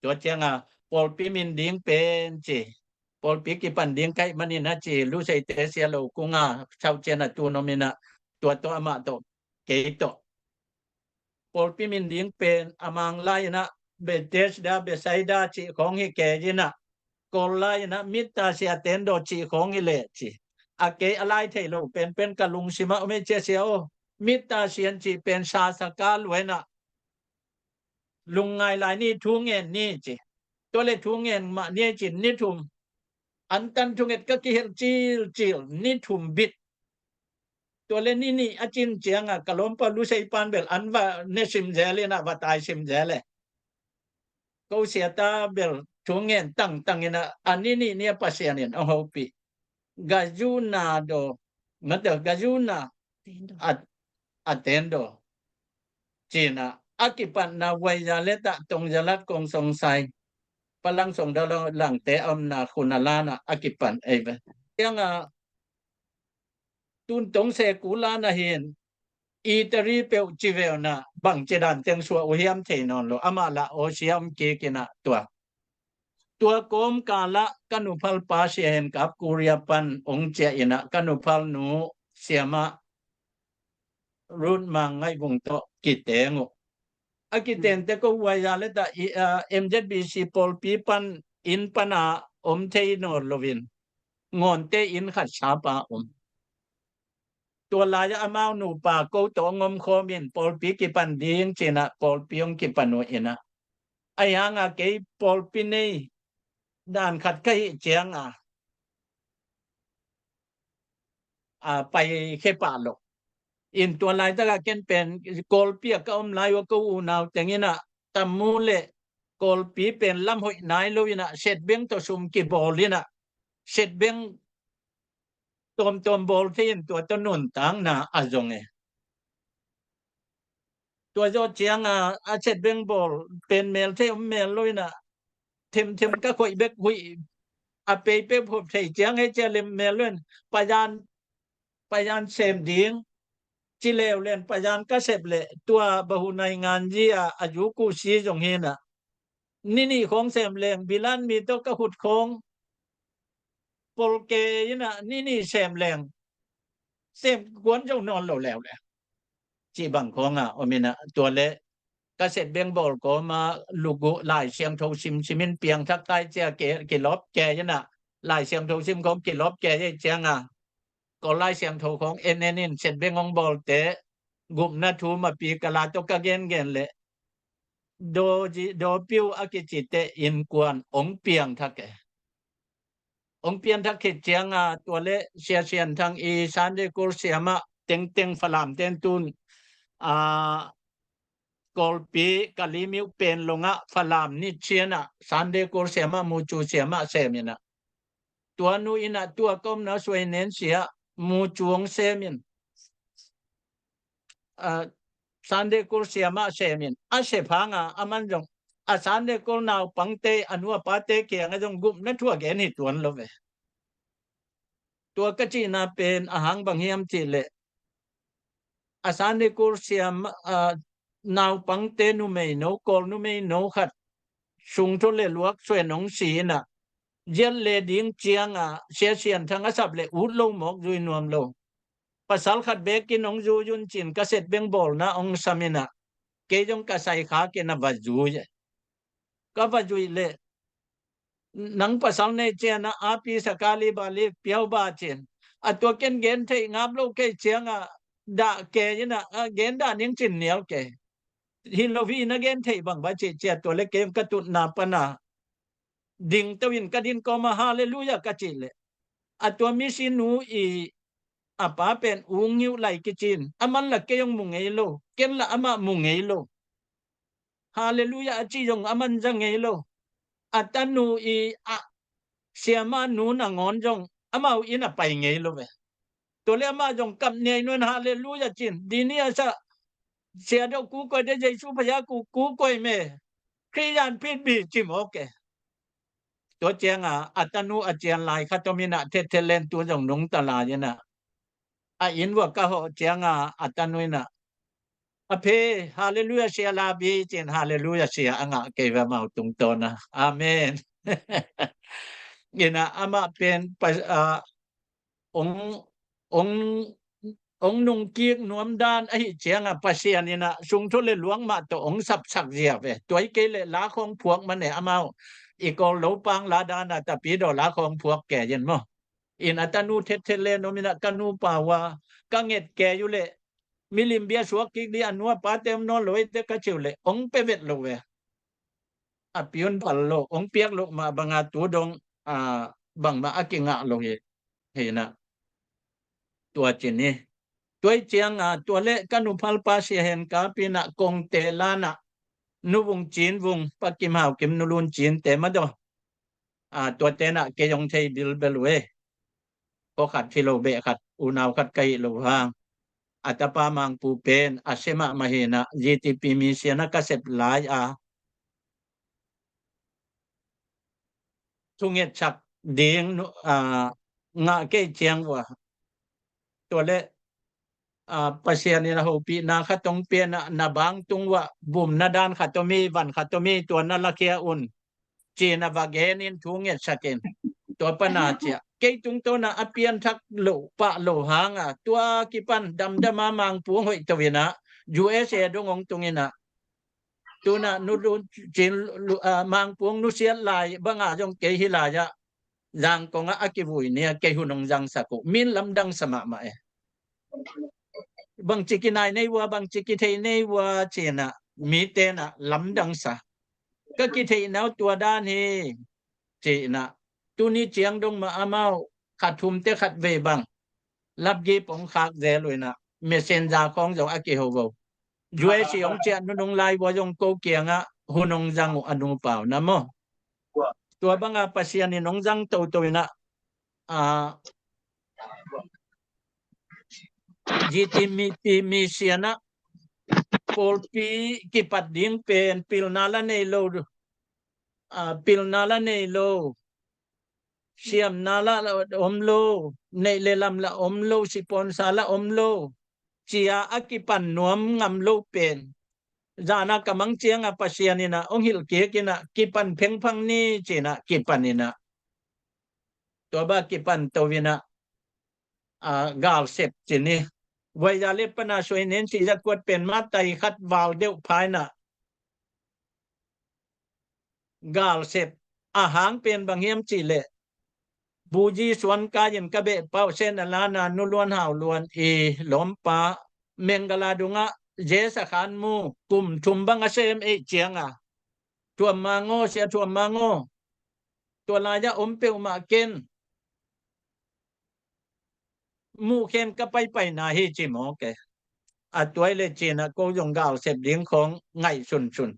Tua cianga pawlpi min ding pen ci, pawlpi kipan ding kaih manin a ci, Luseite sia lo kunga sau cian a tun om inah tua tawh amah tawh kei tawh pawlpi min ding pen a Mang lai inah Bethesda, Bethsaida cih khawng hi kei inah, Kawl lai inah Mitta sia Tendo cih khawng hi leh ci. A kei a lai thei lo penpen ka lungsimah om ei cia sia aw. Mitta sian cih pen sasaka luainah lungngai lai ni, thu ngen ni ci. Tua le thu ngen mah ni ei cin ni thum antan thunget ka kihelh cilcil, ni thum bit. Tua le ni nih a cin cianga ka lawmpa Lusei pan bel an va ne simzel inah va tai simzel e. Ko siata bel thu ngen tangtang inah a ni nih ni a Pasian in a hopih. Gazuna do, mate gazuna a, a tendo cinah a kipatna Waiza letah Tongza lat Kong Song Sai Palang Song Dalang Langte a omna khuna lanah a kipan ei ve. Cianga tun tong se ku lana hin iteri peuh ci veuna bangci dan teng suah uh hiam thei nawn lo, amah lah awsia om kik inah tua. Tua kawmkalah ka nuphalpa sia hen kap Korea pan hong ciah inah ka nuphalnu siamah Ruth Mang Ngaih Vung tawh kiteng uh. A kitente ko huaia le ta i, a, M Z B C pawlpi pan inn pana om thei nawn loin ngawnte inn khat sapa om. Tua lai-ah amau nupa ko tawh hong omkhawm in pawlpi kipan ding cinah pawlpi hong kipan uh inah. Ahi hanga kei pawlpi nei dan khat ka hih cianga a, pai khe pah lo. In tua laitaka ken pen Kawlpi a ka om lai uh a ko unau teng inah tammu le Kawlpi pen lam hoih nai lo inah setbeng tawh sum kibawl inah setbeng tawmtawm bawl thei in tua tawh nuntakna a zong e. Tua zawh cianga a setbeng bawl pen mel thei om mel lo inah themthem ka khoih bek huih a peipei phop thei ciang hei cia lem mel lo in payan payan sem ding ci leuleu in payan ka sep leh tua bahu nai ngan zia a zu kusi zong hinah. Ninih khawng sem leng bilan mi tawh ka khut khawng polke inah ninih sem leng sem kuan zo nawn lo leuleu. Cih bang khawngah om inah tua le ka setbeng bawl kawma lugu Lai Siangtho simsim in piangthak kai cia kilawp ke inah Lai Siangtho sim khawng kilawp ke ei cianga Kawl Lai Siangtho khawng en en in setbeng hong bawlte gupna thu mapi ka la tawh ka gengen leh dawpiu a kicite innkuan hong piangthak e. Hong piangthak khit cianga tua le Sia Sian Thang i Sunday School siamah tengteng Falam ten tun a Kawlpi Kalemyo pen longah Falam ni cianah Sunday School siamah mucu siamah sem inah. Tua nu inah tua ka omna suai nen sia mucu hong sem in. A, Sunday School siamah sem in a sep hanga a man zong a Sunday School naupangte a nu a pate kiangah zong gupna thu a gen hi tuan lo ve. Tua ka cihna pen a hang bang hiam cih leh a Sunday School siam a naupangte numeino Kawl numeino khat sungthu le luak suen hong si inah ziat le ding cianga Sia Sian Thang a sap le ut lo mawk zui nuam lo. Pasal khat bekin hong zui un cin ka setbeng bawlna hong sam inah kei zong ka saikha kei na va zui e. Ka va zuih leh nang pasal nei cianah api sakali bali piau ba cin a tua ken gen theih ngap lo kei cianga dah ke inah a gen dah ning cin nial ke. Hi lo hi na gen theih bang ba cih cia tua le kem ka tutna pana ding to in ka din kawma halleluia ka cih leh a tua misinu i a pa pen ung ngiuh lai kicin a man la kei hong mu ngei lo ken la amah mu ngei lo. Halleluia a ci zong a man za ngei lo. A tanu i a siama nu nangawn zong amau in a pai ngei lo ve. Tua le amah zong kap niai nuan halleluia cin dini a sa sia deuh ku koi de Jesu phaya ku ku koi me Khristian phit bi ci mawk e. Tua cianga a tanu a cian lai khat om inah thethet len tu zong nungta lai inah a inn vua ka hawh cianga a tanu inah a phe halleluia sia la bi cin halleluia sia a ngah kei ve amau tungtawna. Amen. Inah amah pen ong ong ong nungkik nuam dan ahi cianga Pasian inah sungthu le luang mah tawh ong sapsak zia ve. Tuai kei le la khawng phuak mane amau i Kawl lo pang la dana tapi daw la khawng phuak ke in maw. In a tanu thethet le nom inah ka nupa ua ka nget ke yu le milim bia suak kik di a nu a pate om nawn lo ite ka ciu le ong pe vet lo ve. A piun pal lo ong piak lo mah banga tu dong a bangmah a kingah lo hi. Hinah tua cin hi. Tuai cianga tua le ka nu phalpa sia hen ka pinah kongte lanah nu vung cin vung pa kim hau kim nu lun cinte madaw. A tua tenah kei hong thei bilbel uh e. Kawkhat hi lo beh khat unau khat ka hih lo hang a tapa mangpu pen a semah mahinah G T P mi siana ka sep lai a thungetsak ding ngah kei ciang vua. Tua le Pasian in a hopihna khat hong pianah na bang tung vua bumna dan khat om hi van khat om hi tua na lakhia un. Cina va genin thu ngetsakin tua pana cia kei tungtawna a pianthak loh pah lo hanga tua kipan damdama mangpu hong hoih to inah U S A dong hong tung inah Tuna nu lu cin lu, ah, Mangpung nusiat lai banga zong kei hi lai ah, Zangkong ah a kivui ni a kei hun hong zangsak uh. Min lamdang sa mahmah e. Bangci kinai nei ua, bangci kithei nei ua, cina mite na lamdang sa. Ka kitheihna uh tua dan hi, cina. Tuni ciang dong mah amau khat thum te khat vei bang lapgi pong khak zel uh ina, messenger khawng zong a kiho vo. U S A hong ciah nunung lai vua zong ko kiangah hun hong zang uh a nupau na maw. Tua banga Pasian in hong zang toto ina, a, G T mipi misianah pawlpi kipat ding pen pilna la nei lo, a, pilna la nei lo, siamna la, la om lo, neih le lam la om lo, sipuansa la om lo, cia a kipan nuam ngam lo pen. Zana ka mang cianga Pasian ina hong hilh kik ina kipan phengphang ni cina kipan ina. Tua ba kipan to ina, a, galsep cini. Vuaiza le pana suainen si zakuat pen matai khat val deuh phaina galsep a hang pen bang hiam cih leh, Buji suan kai in ka beh pauh sen a lana nu luan hau luan i lawmpa Mengala dungah Jesa khan mu kum thum bang a sem ei cianga, thuam mangaw, sia thuam mangaw, tua lai-ah om peuhmah ken. Muh khen ka paipaina hi ci mawk e. A tuai le cina ko zong galsep ding khawng ngaih sunsun.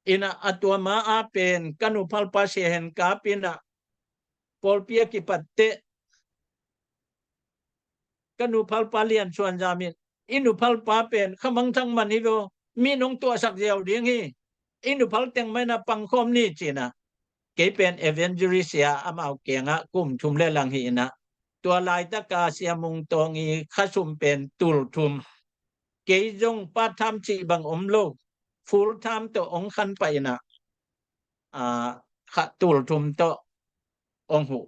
Ina a tua ma a pen ka nuphalpa sia hen kap ina pawlpi a kipat teh ka nuphalpa lian suan zamin i nuphalpa pen khamangthang man hi lo, mi nong tuahsak ziau ding hi, i nuphal teng maina pangkhawm ni cina. Kei pen evangelist sia amau kiangah kum thum le lang hi ina, tua laitaka sia Mung Tawng i khasum pen tul thum. Kei zong part time cih bang om lo, full time tawh ong khan pah ina, a, kha tul thum tawh ong huh.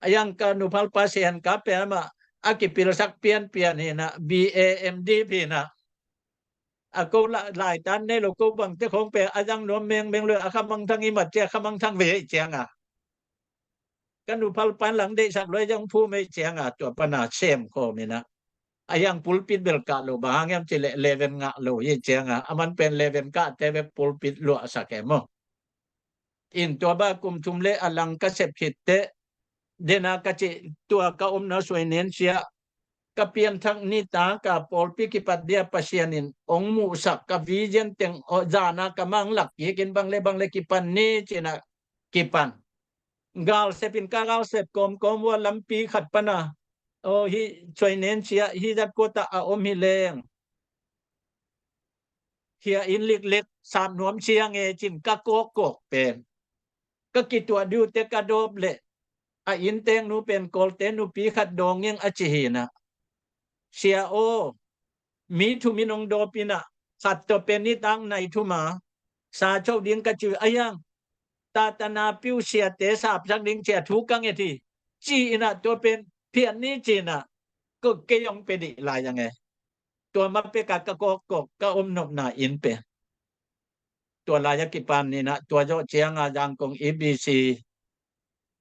A yang ka nuphalpa sian ka pen amah a kipilsak pianpian hi ina, B A M D phi ina. A ko la, laitan nei lo ko bangte khawng pen a zang nuam mengmeng lo a khamangthang i mat cia khamangthang ve ei cianga. Ka nuphalpa in lang deihsak lo ei zong phum ei cianga tua pana sem khawm ina. A yang pulpit bel kah lo bang hang hiam cih leh leven ngah lo ei cianga. A man pen leven kah te bek pulpit luahsak e maw. In tua ba kum thum le a lang ka sep khit teh, dena ka cih tua ka omna suainen sia, ka pianthak nitaka pawlpi kipat dia Pasian in ong muhsak ka vision teng, aw, zana ka mang lak kikin bang le bang le kipan ni cina kipan. Galsep in ka galsep kawmkawm ua lampi khat pana, aw, hi suainen sia hi zat kuata a om hi leng. Hia inn liklek sap nuam ciang e cin ka kawkkawk pen. Ka kituah diute ka dawp leh a innteek nu pen Kawlte nupi khat dawng ing a ci hi ina. Sia aw, mi thum in hong dawp ina, khat tawh pen nitak nai thum a sa cho ding ka ci uh a hiang. Tatana piu siate sapsak ding cia thu ka nget hi. Ci ina tua pen phiat ni ci ina. Ko kei hong pe dih lai ang e. Tua ma peka ka kawkkawk ka om nopna inn pen. Tua lai-a kipan ina tua zawh cianga Zangkong E B C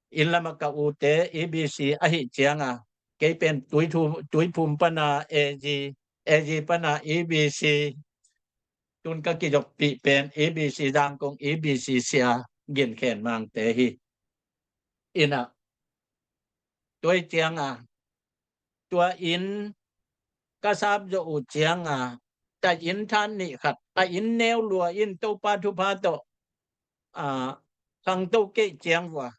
inn lama ka ute E B C ahih cianga kei pen Tuithu-, Tuiphum pana A G, A G pana E B C, tun ka kizopih pen E B C Zangkong E B C sia Gin Khen Mangte hi. Ina tua cianga tua inn ka sap zawh uh cianga, ta inn than nih khat, a inn neu lua in Topa thupha tawh, a, khangto keih ciang vua,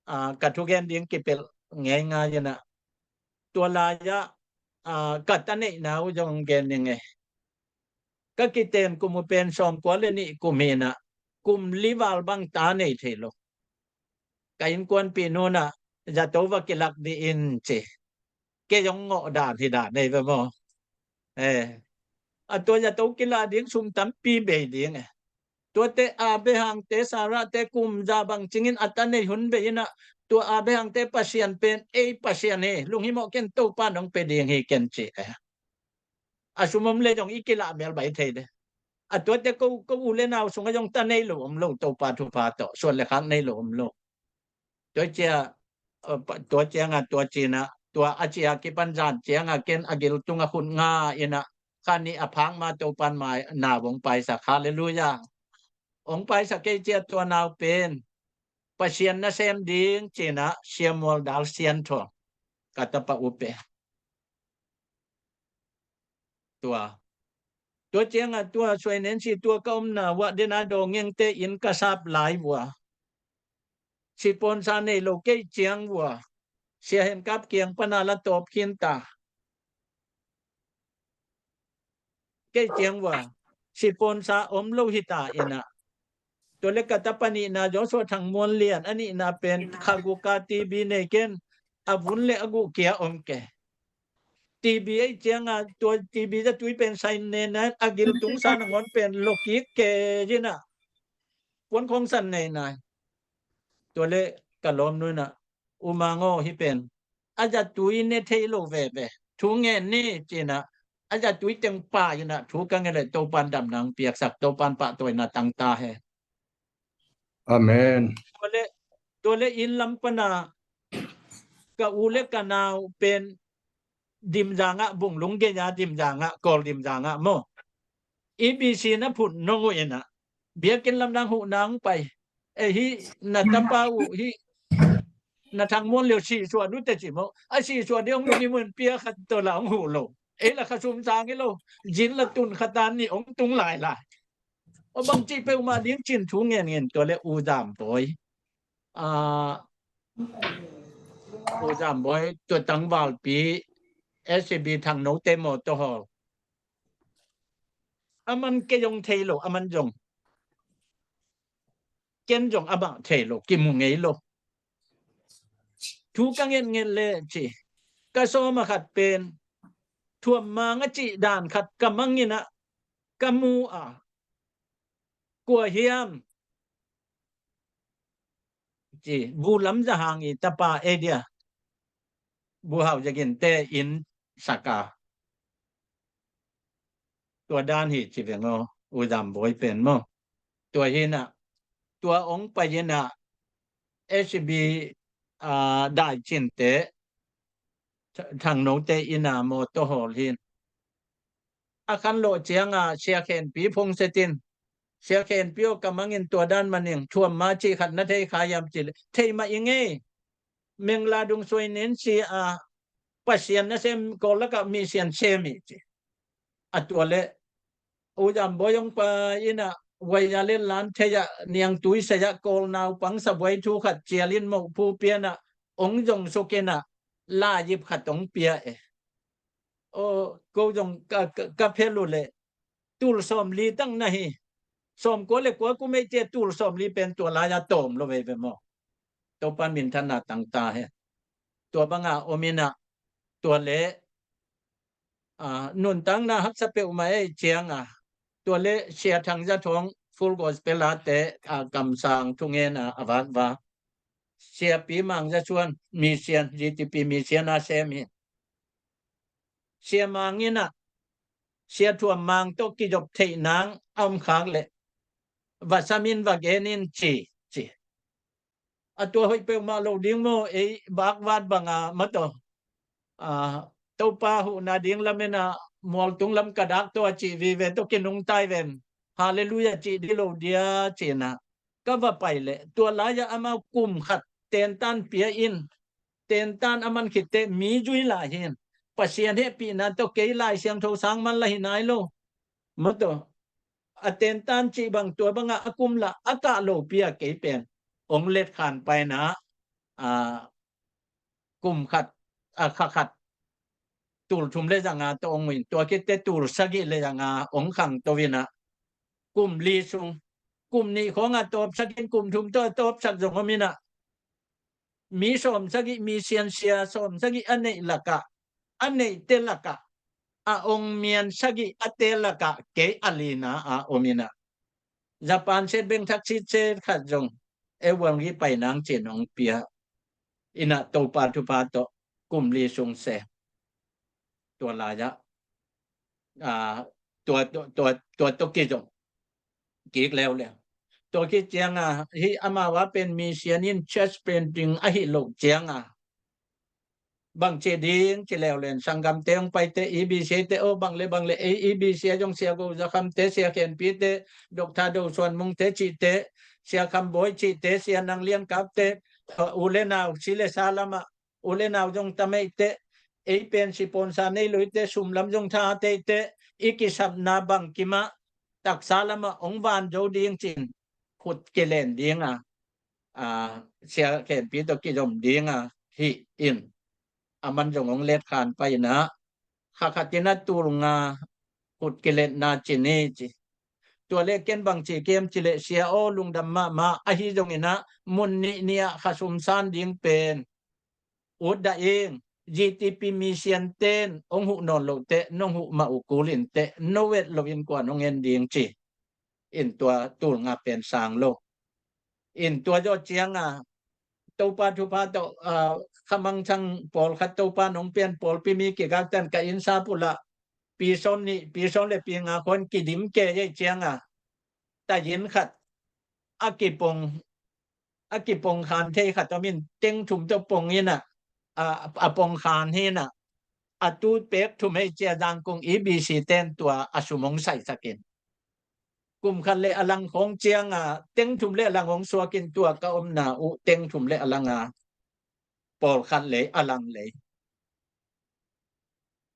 a, ka thugen ding kipelh ngeingai ina. Tua lai-ah, a, ka ta neihna uh zong gen ning e. Ka kiten kum uh pen sawmkua le nih kum hi ina, kum li val bang ta nei thei lo. Ka innkuanpih nu ina zato va kilak dih in ci. Kei zong ngawh dan hi dan ei ve maw. Eh. A tua zato kilak ding sum tampi bei ding e. Tuate Abraham te Sarah te kum za bang cingin a ta nei hun bei ina, tua Abraham te Pasian pen ei Pasian hi, lunghimawh ken Topa nong pe ding hi ken ci e. A sum om le zong i kilah mel bai thei de. A tuate ko, ko u le nau sungah zong ta nei lo om lo, Topa thupha tawh suan le khak nei lo om lo. Tua cia, tua ciangah tua cinah tua a cia kipan zan ciangah ken a gil tungah khut nga inah kha nih a phak ma Topan mai nau hong paisak. Halleluiah. Hong paisak kei cia tua nau pen Pasian nasem ding cinah Sia Mual Dal Sian Thuang ka tapa upe. Tua tua ciangah tua suai nen si tua ka omna uah dena dawngengte in ka sap lai vua. Siponsa nei lo kei ciang vua. Sia Hen Kap kiang pana la tawp khinta. Kei ciang vua siponsa om lo hita inah. Tua le ka tapa nihna Joshua Thang Muan Lian, a nihna pen khaguka T B nei ken, a vun le a guhkia om ke. T B ei cianga tua T B zatui pen sain nena a gil tungsa nangawn pen lokik ke zinah puan khong san nei nai. Tua le ka lawm nunah U Mang aw, hi pen a zatui ne thei lo veve, thu ngen ni cinah a zatui teng pa inah thu ka ngen le Topan damnang piaksak, Topan pahtawina tangta he. Amen. Tua le, tua le inn lam pana ka u le ka nau pen Dimzangah, Bunglung gei-a Dimzangah, Kawl Dimzangah maw, E B C na phut nong uh inah biakinn lamdang huh nang pai. E, hih na tapa uh hih na Thang Muan Lian sihsuah nute ci maw, a sihsuah dih hong lungim un pia khat tawh la hong huh lo. Ei la kha sum sang hi lo. Zin la tun kha tan nih hong tung lai lai. Aw, bang cih peuhmah ding cin thu ngen ngen. Tua le U Zam Bawi, a, U Zam Bawi tua tangvalpi S C B Thang Note mawtaw hawl. A man kei zong thei lo, a man zong ken zong a bang thei lo, kimu ngei lo. Thu ka nget nget le ci, ka sawm a khat pen Thuam Mang a cih dan khat ka mang inah ka mu a, kua hiam ci, Bu Lam Za Hang i tapa ei dia, Bu Hau Za Gin te inn saka. Tua dan hi ci veng aw, U Zam Bawi pen maw. Tua hinah tua hong pai inah S C B, a, dai cinte Thang Note inn a mawtaw hawl hin. A khan lawh cianga Sia Khenpi phongset in, Sia Khenpi aw, ka mangin tua dan maning, Thuam Mang cih khat na thei kha hiam ci le, thei mah i ngei. Mengla dung suai nen si a, Pasian nasem Kawl lakah misian sem hi ci. A tua le U Zam Bawi hong pai inah, Waya le Lan Thei ah, Niangtui Sai ah, Kawl naupang sabuai thu khat cial in, mohphu pianah hong zong suk inah, la yip khat hong pia e. Aw, ko zong ka, ka, ka phel uh leh tul sawmli tang na hi. Sawmkua le kua kum ei cia, tul sawmli pen tua lai-a tawm lo veve maw. Topa minthanna tangta hen. Tua banga om inah, tua le, a, nuntakna haksa peuhmah ei cianga, tua le Sia Thang Za Thawng Full Gospel a te, a, kamsang thungen a, a vakvak. Siapi Mang Za Suan, misian, G T P misian a sem hi. Sia Mang inah Sia Thuam Mang tawh kizop theih nang a om khak leh va sam in, va gen in ci, ci. A tua hoih peuhmah lo ding maw, ei bakvat banga mawtaw, a, Topa huhna ding lamen a mualtung lam ka dak tawh a cih vive tawh kinungtai ven. Halleluiah cih dih lo dia cinah ka va pai leh, tua lai-ah amau kum khat tentan pia in, tentan a man khitte mi zui lai hin. Pasian hehpihna tawh kei Lai Siangtho sang man la hi nai lo. Mawtaw, a tentan cih bang tua bangah a kum lah a kah lopi a kei pen hong letkhan paina, a, kum khat, a, kha khat tul thum le zanga tawh hong uh in, tua khitte tul sagih le zanga hong khangto inah, kum li sung, kum nih khawngah tawpsak in, kum thum tawh a tawpsak zong om inah, mi sawmsagih, misian sia sawmsagih a neih lakah, a neihte lakah, a hong mian sagih a te lakah kei a lina a om inah, Japan set bengthak sitset khat zong e uang hi pai nang cin hong pia inah, Topa thupha tawh kum li sung se. Tua lai-ah, a, tua, tua, tua, tua tawh kizong kik leuleu. Tua khit cianga hih amau a pen mission in church planting ahi loh cianga bang ci ding ci leuleu in sanggamte hong paite, E B C te aw, bang le bang le ei E B C a zong Sia Go Za Kham te, Sia Khen Pi te, Doctor Do Suan Mung te cihte, Sia Kham Bawi cihte, Sia Nang Lian Kap te, U le nau si le sa lamah u le nau zong ta meihte, ei pen siponsa nei loite, sum lam zong tha teite, i kisapna bangkimah taksa lamah hong van zo ding cin khut kilen dinga, a, Sia Khen Pi tawh kizom dinga hi in, aman zong hong letkhan paina kha khatina tul nga khut kiletna ci ni ci. Tua le ken bang ci kem ci le Sia aw, lungdam mahmah, ahi zongina mun nih nih ah khasum san ding pen ut dah ing, G T P mission ten hong huh nawn loh teh nong huh mah uh kul in teh no vet loin kuan hong en ding ci. In tua tul nga pen sang lo. In tua zawh cianga Topa thupha tawh, a, khamangthang pawlkhat Topa nong pian pawlpi mi kikaktan ka inn sap uh lah pi sawm nih, pi sawm le pi nga khon kidim kei ei cianga tayin khat a kipong a kipong khan thei khat om in teng thum tawh pong inah, a, a pong khan hinah a tu pek thum hei cia Zangkong E B C ten tua a sum hong saisak in. Kum khat le a lang khawng cianga teng thum le a lang hong suak in tua ka omna uh teng thum le a langa pawlkhat lei a lang lei.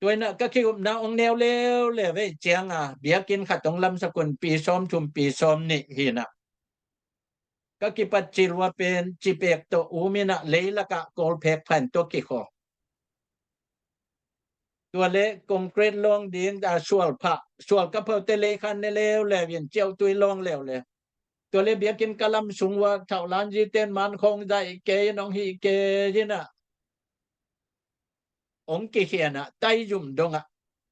Tua inah ka ki-upna hong neu leuleu ei cianga biakinn khat hong lamsak un pi sawm thum pi sawm nih hinah ka kipat ci lua pen cipek tawh um inah leilakah kawlphek phan tawh kikhawk. Tua le concrete lawng ding a sual phah, sual ka phote leikhan ne leuleu in ciauhtui lawng leuleu. Tua le biakinn ka lam sung ua thauhlan ziten man khawng zaih kei in hong hih kei inah hong kikhianah taizum dongah,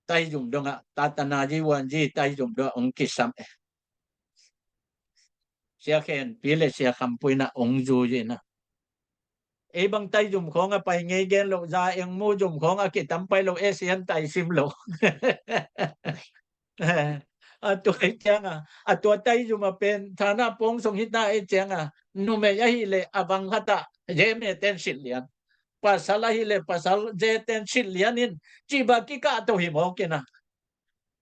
taizum dongah tatana zi uan zi taizum dongah hong kisam e. Sia Khen Pi le Sia Kham Pui inah hong zui inah ei bang taizum khawng a pai ngei gen loh za eng mu zum khawng a kitam pai loh e sian taisim loh. A tua ei cianga a tua taizum a pen thana pawng song hita ei cianga numei ahi le a bang khatah ze me ten sit lian, pasal ahi le pasal ze ten sit lian in ciba kikah to hi mawk inah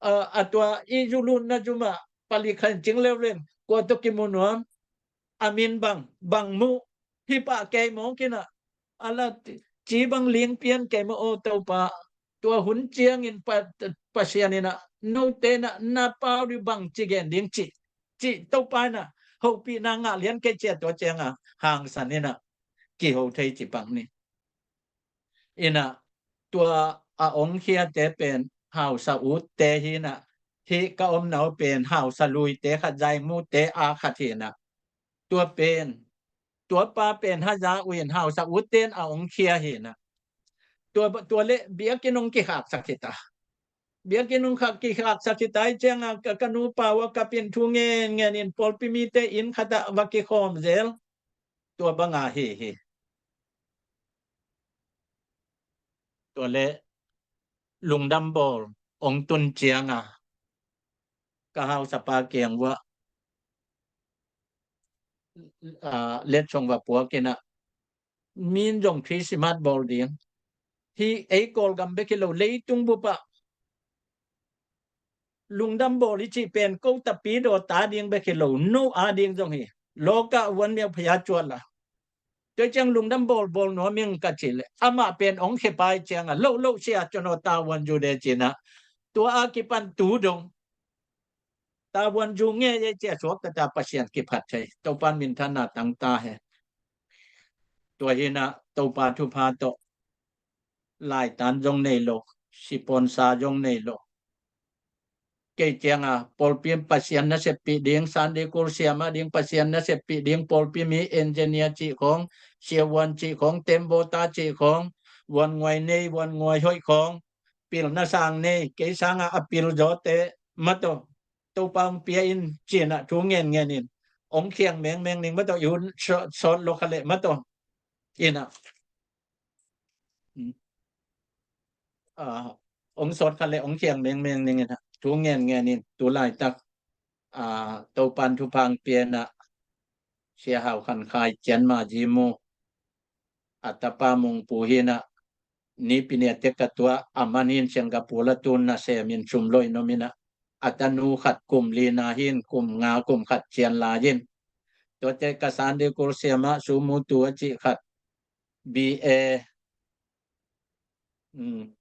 a, a tua i zulunna zumah palik khan cing leuleu in kua tawh kimu nuam, a min bang, bang muh, hi pah kei mawk inah a la ci bang ling pian kei maw aw Topa. Tua hun ciangin pa, Pasian inah note inah na pau dih bang ci gen ding ci, ci Topa inah hopihna ngah lian kei cia tua cianga hangsan inah kiho thei ci pang ni. Inah tua a hong khiate pen hausa utte hinah hih ka omna uh pen hausa luite khat zaimute a khat hinah tua pen tua pa pen haza uh in hausa utten a hong khia hinah tua, tua le biakinn hong kikhaksak hita. Biakinn hong khak kikhaksak hita ei cianga ka, ka nupa ua kapin thu ngen ngen in pawlpi mite inn khatah va kikhawm zel. Tua banga hi hi. Tua le lungdam bawl hong tun cianga ka hausapa kiang uah, a, letsong va puak inah min zong Christmas bawl ding hi ei Kawlgam bek hi lo leitung bupah lungdam bawl i cih pen ko tapidaw ta ding bek hi lo no a ding zong hi lawkah uan miau phaya cuat la. Tua ciang lungdam bawl bawl nuam ing ka cih leh amah pen hong khia pai cianga loh loh sia cuan aw tavuan zu de cinah tua a kipan tu dong tavuan zu ngei ei cia suak tata Pasian kiphat thei Topan minthanna tangta he. Tua hinah Topa thupha tawh laitan zong nei lo, siponsa zong nei lo. Kei cianga pawlpi Pasian na seppih ding, Sunday school siama ding Pasian na seppih ding, pawlpi mi engineer cih khawng, siavuan cih khawng, tembawta cih khawng, vuannguai nei vuannguai hoih khawng, pilna sang nei, kei sanga a pil zawte mataw Topa hong pia in cinah thu ngen ngen in hong khiang mengmeng ning mataw i hun sawt lo kha leh mataw inah hong sawt kha leh hong khiang mengmeng ning inah thu ngen ngen in tu laitak a, Topan thupha hong pia in ah, Sia Hau Khan Khai Cian Maji Mu, a tapa Mung Pu hi in ah, Nipi ni a tek a tua, a man hi in Singapore a tun nasem in sum lo in om in ah, a tanu khat kum li na hi in, kum nga kum khat cian lai in. Tuate ka Sunday School siamah Su Mu Tu a cih khat, B A, um,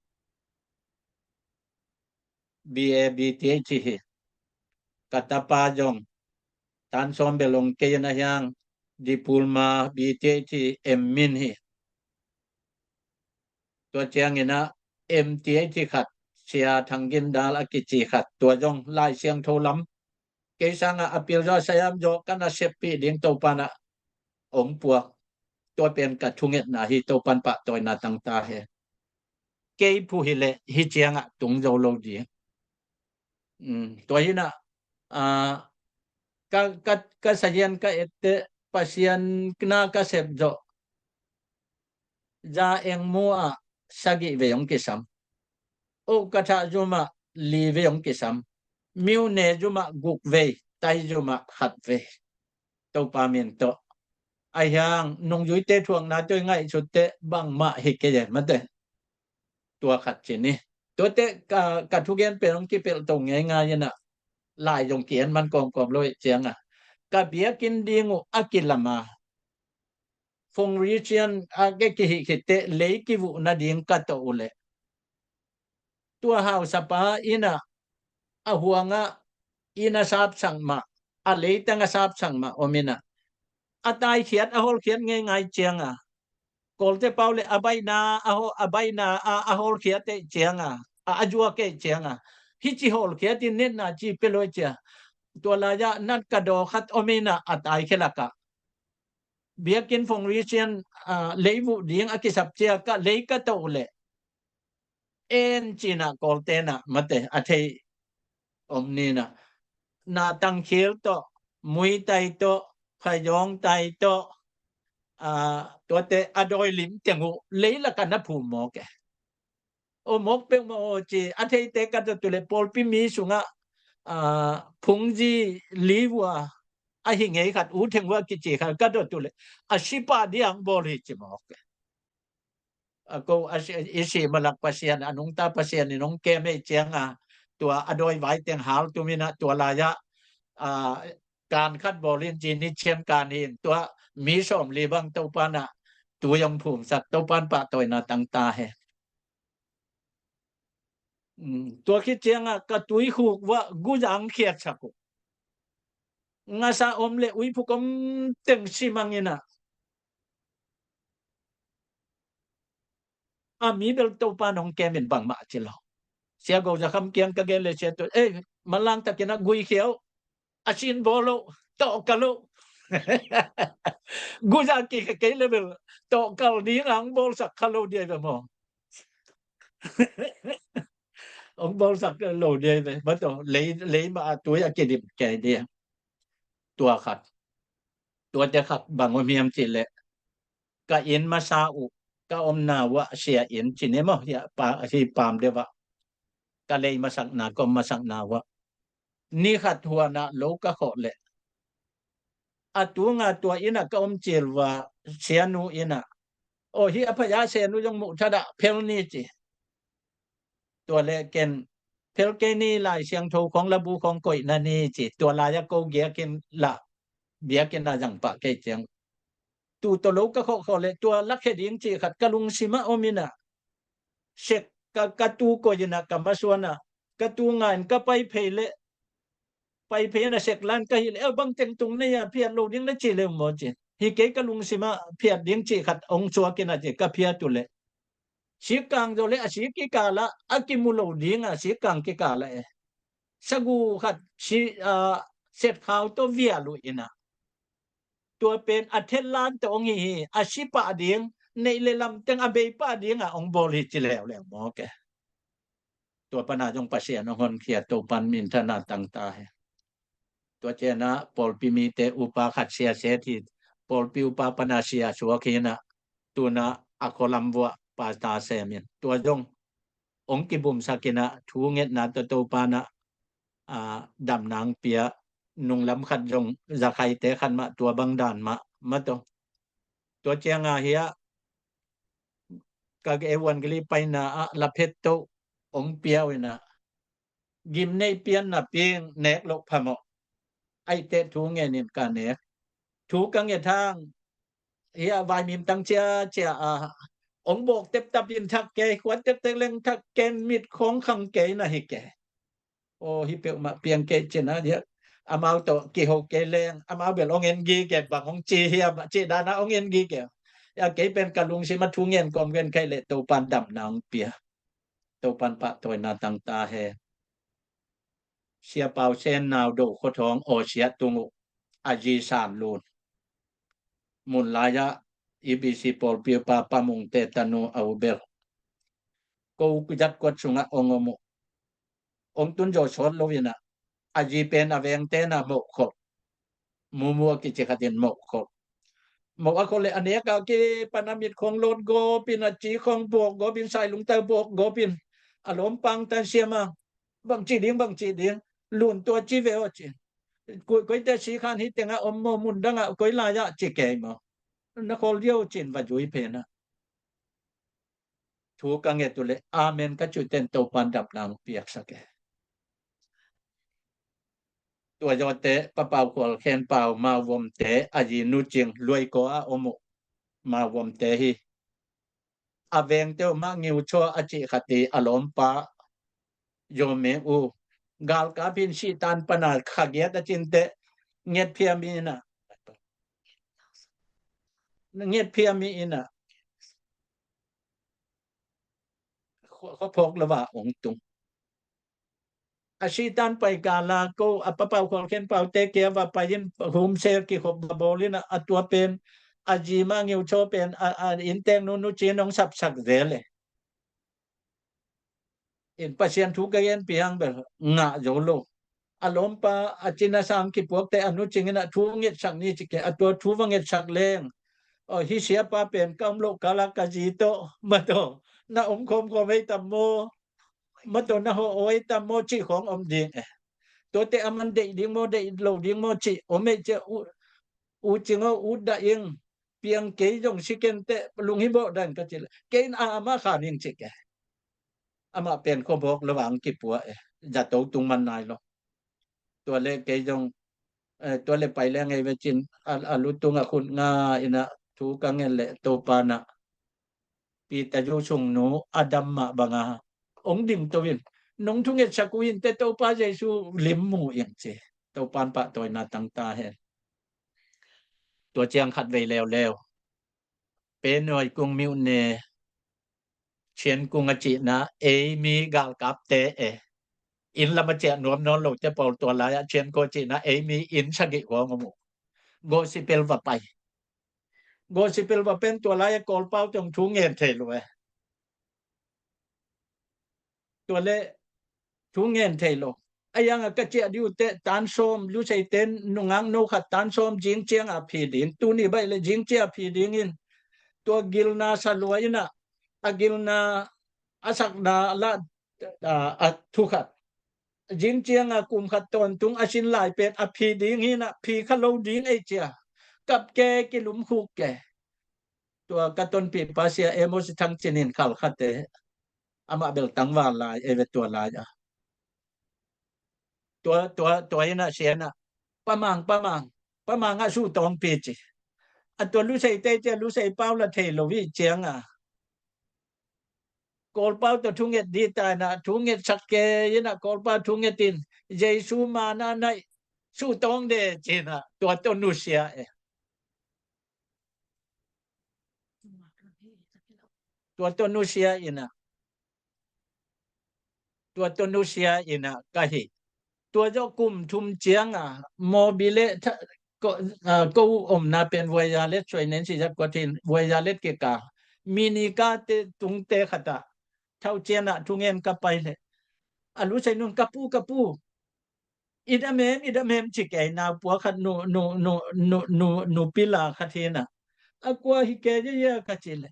B A B Th hi. Ka tapa zong tan sawm bel hong kei in a hiang, Diploma B Th M Min hi. Tua ciangin ah M Th khat, Sia Thang Gin Dal a kici khat, tua zong Lai Siangtho lam kei sangah a pil zaw a sayam zaw ka na seppih ding Topan ah hong puak. Tua pen ka thungetna hi, Topan pahtawina tang ta hen. Kei phu hi leh hih ciangah tung zo lo ding. Um, tua hi in ah, ah, ka, ka, ka sazian ka etteh Pasian na ka sep zawh, Za Eng Mu ah sagih vei hong kisam. O Ka Thah Zum ah li vei hong kisam. Miu Ne Zum ah guk vei, Tai Zum ah khat vei. Topa min tawh. A hiang nungzuite thuakna tawh i ngaihsutteh bangmah hi kei e, mate. Tua khat ci ni. Tuate ka, ka thugen pen hong kipelh to ngeingai in ah, lai zong ki-en man kawmkawm lo hi ciangah, ka biakinn ding uh a kilam a, Fong Ri Cian a ke kihih khitteh lei kivuh nading ka tawh uh leh, tua hausapa in ah, a huangah inn a sapsak mah, a leitang a sapsak mah om in ah, a taikhiat a hawlkhiat ngeingai ciangah, Kawlte pau le a baina a haw, a baina a, a hawlkhiat eh ciangah, a, a zuak eh ciangah, hih ci hawlkhiat in netna ci pia lo eh cia. Tua lai-ah nat ka daw khat om in ah, a taikhia lakah, biakinn Fong Ri Cian, ah, lei vuh ding a kisap cia, ka lei ka tawh uh leh, en ci in ah Kawlte in ah, mate, a thei om ni in ah, na tangkhil tawh, Muay Thai tawh, Phayawng Thai tawh, ah, tuate a dawi lim teng uh lei lakah na phum mawk e. O mawk peuhmah aw ci, a theite ka tawh uh leh pawlpi mi sungah, ah, phungzi li vua a hi ngei khat, U Theng Vua kici khat ka tawh uh leh, a si pah ding a hong bawl hi ci mawk e. A ko a si, i si malak Pasian, a nungta Pasian in hong kem ei ciangah, tua a dawi vai teng hal tum in ah, tua lai-ah, ah, kan khat bawl in ci, ni cian kan hi in, tua mi sawmli bang Topan ah tui hong phumsak, Topan pahtawina tang ta hen. Um, tua khit ciangah ka tuikhuk uah guzang khiatsak uh. Ngasa om le uiphuk om teng simang in ah, a mi bel Topa in hong kem in bangmah ci lo. Sia Go Za Kham kiang ka gen le sia tawh, eh, manlang takin ah gui khia uh, a sin bawl lo, tawh kal lo. Guzang kik kei le bel tawh kal ding a hong bawlsak kha lo dia ve maw. Hong bawlsak lo dia ve. Mataw, lei, lei mah a tui a kidim kei dia. Tua khat. Tuate khat bang om hiam cih leh, ka inn masa uh, ka omna uah sia inn ci ni maw, hi a pa, hi Pam deuh ah. Ka lei masakna, ka om masakna uah, ni khat huan ah lo ka khawh leh, a tunga tua inn ah ka om cil uah sianu in ah, aw, hih a phaya sianu zong muh thadah phel ni ci. Tua leh ken, phel kei ni, Lai Siangtho khawng, labu khawng koih na ni ci. Tua lai-ah ko giakin lah, biakinn ah zang pah kei ciang, tu tawh lo ka khawhkhawh leh tua lakhia ding cih khat ka lungsim ah om in ah, sek ka, ka tu koih in ah, ka masuan ah, ka tu nga in ka pai phei leh, pai phei in ah sek lan ka hih leh, eh, bang teng tung na hia, phiat lo ding na ci le maw ci. Hi kei, ka lungsim ah phiat ding cih khat hong suak in ah ci, ka phiat uh leh, sikkang zaw leh a sik kikal ah a kimu lo ding a, sikkang kikal ah e, sagu khat si, ah, setkhau tawh vial uh in ah, tua pen a thellan tawh hong hi hi, a si pah ding, neih le lam teng a bei pah ding a hong bawl hi ci leuleu mawk e. Tua pan ah zong Pasian hong honkhia, Topan minthanna tang ta hen. Tua ciang ah pawlpi mite upa khat sia set hi, pawlpi upa pan ah sia suak hi in ah, tu-in ah a khualam uah pastor sem in, tua zong hong kibumsak in ah, thungetna tawh Topan ah, ah, damna hong pia, Nunglam khat zong zakhaite khat mah tua bang dan mah mah tawh. Tua cianga hiah ka evangeli paina ah laphet toh ong piau inah gimnei pian napi nek loh phamawh. Aiteh thu ngenin ka nek. Thu ka nget hang hiah vaimim tang ciacia a ong bawk teptap in thak kei, khuat tektek leng thak ken mit khong khang kei na hi kei. Aw hi peuhmah piang kei cin a diak. Amau tawh kiho kei leng amau bel ong en gige bang ong ci hiam a cih dana ong en gige. A kei pen ka lungsim a thu ngen kawm gen kei leh Topan damna ong pia. Topan pahtawina tangta he. Sia Pau Sen Nau Do khuathawng aw sia tung uh a zi San Lun. Mun lai-ah EBC pawlpi upa Pa Mungte tanu a ubel ko kuzat kuat sungah ong om uh. Ong tun zaw sawt lo inah a zi pen a vengte na moh khol. Mumu a kici khatin moh khol. Moh a khol le a nek a kipan a mit khong lawt gawpin a ci khong bawk gawpin sailungtau bawk gawpin a lawmpang tan siama bangci ding bangci ding lun tua ci ve aw ci. Koite sikhan hi tengah om maw mun dangah koi lai-ah ci kei maw? Na khol diau cin va zui phenah. Thu ka nget uh leh amen ka cuhten Topan damna ong piaksak e. Tua zawte Pa Pau Khual Khen Pau Mawomte a zi Nu Cing Luaikaw a om uh Mawomte hi. A vengte uh mah Ngiuchaw a cih khat i a lawmpa Yome uh galkap in sihtan pana khagiat a cinteh ngetphiam inah ngetphiam inah khuaphawk lova ong tung. A sihtan pai kala ko a Pa Pau Khual Khen Paute kia va pai in humsel kikhop va bawl in a tua pen a zi mah Ngiuchaw pen a inntek Nu Nu Cing ong sapsak zel e. In Pasian thu ka gen piang bel ngah zo lo. A lawmpa a cina sang kipuakte a Nu Cing inah thu ngetsak ni ci ke a tua thu va ngetsak leng. Hi siapa pen ka om loh kala ka zi tawh mataw na om khawmkhawm hei tam maw? Mataw na hawh aw hei tam maw cih khawng om ding e. Tuate a man deih ding maw deih lo ding maw cih om hei cia u cing aw ut dah ing. Piang kei zong si kenteh lunghibawh dan ka cih le kei in a amah khan ing cih ke. Amah pen khuabawk lo ang kipua e. Zato tung man nai lo. Tua le kei zong tua le pai le ngei vecin a lutung a khut nga inah thu ka ngen le Topa nah Peter Zu sungnu a dam mah banga ong dingto in nong thungetsak uh in te Topa Jesu lim mu in ci. Topan pahtawina tangta hen. Tua ciang khat vei leuleu Penuai kung miuhne Chian kung a cihna ei mi galkapte e. Inn lam a ciah nuam nawn lote pawl tua lai-ah Chian kung a cihna ei mi inn sagih huang om uh. Gospel va pai. Gospel va pen tua lai-ah Kawlpau tong thu ngen thei lo e. Tua le thu ngen thei lo. A yang a ka ciah diu te tan sawm lusei ten nungak no khat tan sawm zing ciang a phi ding tuni baih le zing ciang a phi ding in tua gilna sa lua in a a gilna a sakna la a thu khat zing ciang a kum khat tawntung a sin lai pen a phi ding hi na phi kha lo ding ei cia kap ke kilum khuk ke. Tua ka tonpih pa sia Amos Thang Cin in khal khate amah bel tangval lai ei ve tua lai a tua tua tua ina sia na pamang pamang pamang a su tawng pi ci a tua lusei te cia lusei pau la thei lo hi ciang a Kawlpau tawh thunget di taina thunget sak ke ina Kawlpau thunget in Jesu mana naih su tawng de cina tua tawh nusia e. Tua tawh nusia ina tua tawh nusia ina ka hi. Tua zawh kum thum ciang a mawbi le ko omna pen vuaiza let suai nen si zat kua thin vuaiza let kika mini ka te tungte khata thau cian a thungen ka pai le a lusei nun ka pu ka pu. Idam hem idam hem ci kei nau pua khat nu nu nu nu nu nu pila khat hi na a kua hi ke ye ye ka ci le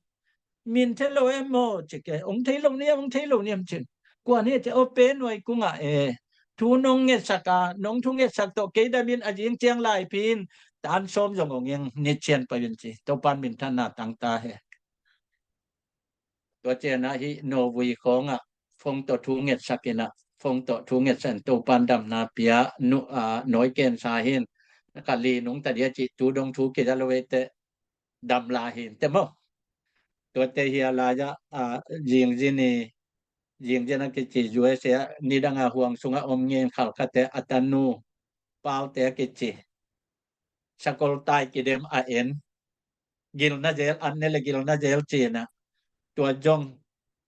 min thei lo em maw ci kei ong thei lo niam ong thei lo niam cin kua ni ci o pe nuai kung a e thu nong ngetsak a, nong thu ngetsak tawh kei damin a zing ciang laipi in tan sawm zong hong ing, ni cian pai un ci. Topan minthanna tang ta hen. Tua cianah hih Norway khawngah phone tawh thu ngetsak inah, phone tawh thu ngetsak in Topan damna pia, nu, a, nawi kensa hin, ka li nungta dia cih tu dong thu kiza lo ei teh, dam lai hin teh maw. Tuate hi a lai-ah, a, zingzin i, zingzin a kici U S A ah nidang a huang sungah om ngen khalkhatte a tanu Paute a kici sakol tai kidem a en, gilna zel, an ne le gilna zel cinah. Tua zong,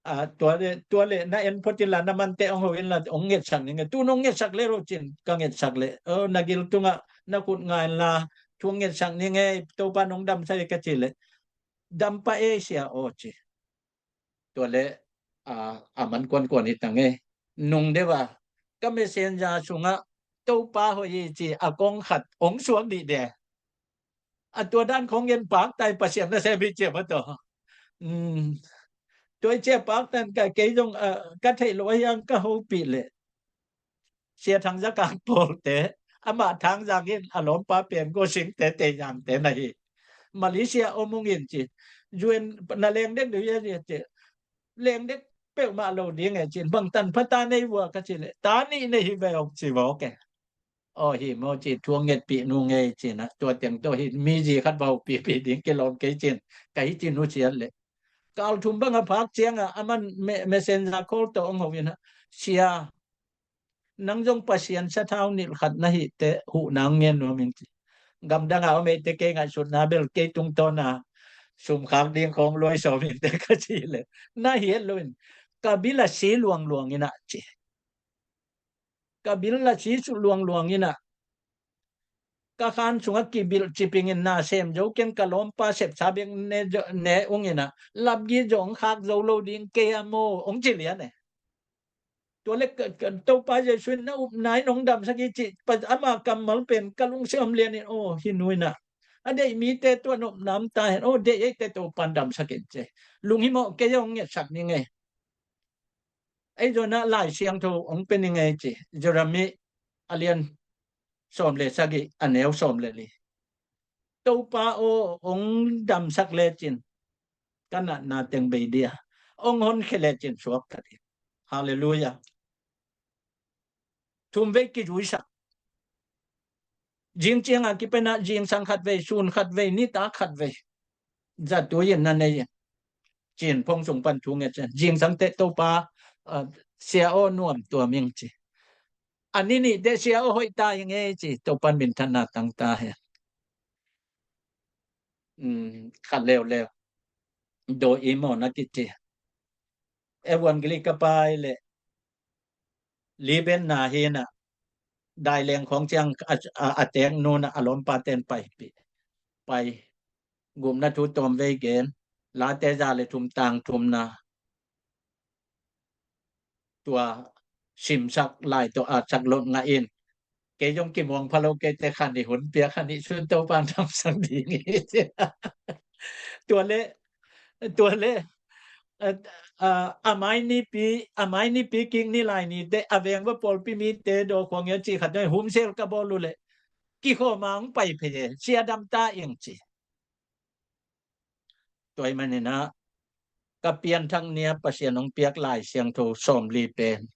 a, tua le, tua le na en phot inla, na mante hong ho inla, hong ngetsak ning e. Tu nong ngetsak le lo cin, ka ngetsak le. O, na gil tungah na khut nga inla, thu ngetsak ning e, Topa nong damsak e ka ci le. Dam pah e sia aw ci. Tua le, a, a man kuankuan hi tang e. Nung deuh a ka messenger sungah Topa hoih hi ci a kong khat hong suak dih de. A tua dan khong gen paktai, Pasian nasem hi ci a maw taw. Um, tua i ci a paktai in ka kei zong, a, ka theih lo a hiang ka hopih leh Sia Thang Za Kang pawlte, amah Thang Zang in a lawmpa pen Go Singte, Tei Zangte na hi. Malaysia om ung in ci. U N na leng dek deuh hia ci. Leng dek peuhmah lo ding e cin. Bang tanpha ta nei vua ka ci leh, ta nih nei hi ve aw ci vawk e. Aw hi maw ci, thu ngetpih nung e cinah. Tua teng tawh hi mi zi khat va hopihpih ding kilawm kei cin. Ka hi ci nusiat leh. Kal thum bang a phak ciangah a man me-, messenger call tawh hong ho inah. Sia, nang zong Pasian sathau nilh khat na hih teh huhna hong ngen nuam ing ci. Gamdang a om ei teh kei ngaihsutna bel kei tungtawn a sum khak ding khong luai sawm ing teh ka ci leh, na hi het lo in, ka bil a si luangluang inah ci. Ka bil a si suk luangluang inah, ka khan sungah kibilh ciping in, na sem zo ken, ka lawmpa sepsa bek ne zo, ne ung inah, lapgit zong khak zo lo ding kei a maw, hong ci lian e. Tua le ka, ka, Topa Jesu in na upna in hong damsak hi ci, pa, ama kammal pen ka lungsim lian in, aw, hi nu inah. A deih mite tua nopna om ta hen, aw, deih eite Topan damsak in ci. Lunghimawh kei hong ngetsak ning e. Ei zong ah Lai Siangtho hong pia ning e ci. Jeremiah a lian sawm le sagih, a neu sawm le li. Topa aw, hong damsak lecin ka natna teng bei dia, hong honkhia lecin suak ka ding. Halleluiah. Thum vei kizuisak. Zing ciangah kipenah zingsang khat vei, sun khat vei, nitak khat vei. Zatui in na nei in. Cin phone sung pan thu nget cian. Zingsang teh Topa, a, sia aw nuam tuam ing ci. A ni nih teh sia aw hoih ta ing e ci. Topan minthanna tang ta hen. Um, khat leuleu. Do i maw na kici. Evangeli ka pai leh liben na hinah, daileng khawng ciang a, a, a tek nunah a lawmpaten paipih. Pai, gupna thu tawmvei gen, Late za le thum tang thumna. Tua simsak lai tawh a sak lot ngah in. Kei zong kimuang pha lo kei teh khan i hun pia khan i sun Topan damsak ding hi. Tua le, tua le, a, a, a mai nipi, a mai nipi kik ni lai ni teh, a veng va pawlpi mite daw khuang ia cih khat dong, humsel ka bawl uh leh, kikhawm a hong pai phei e, sia dam ta ing ci. Tua ahih maninah, ka pianthak nia Pasian hong piak Lai Siangtho sawmli pen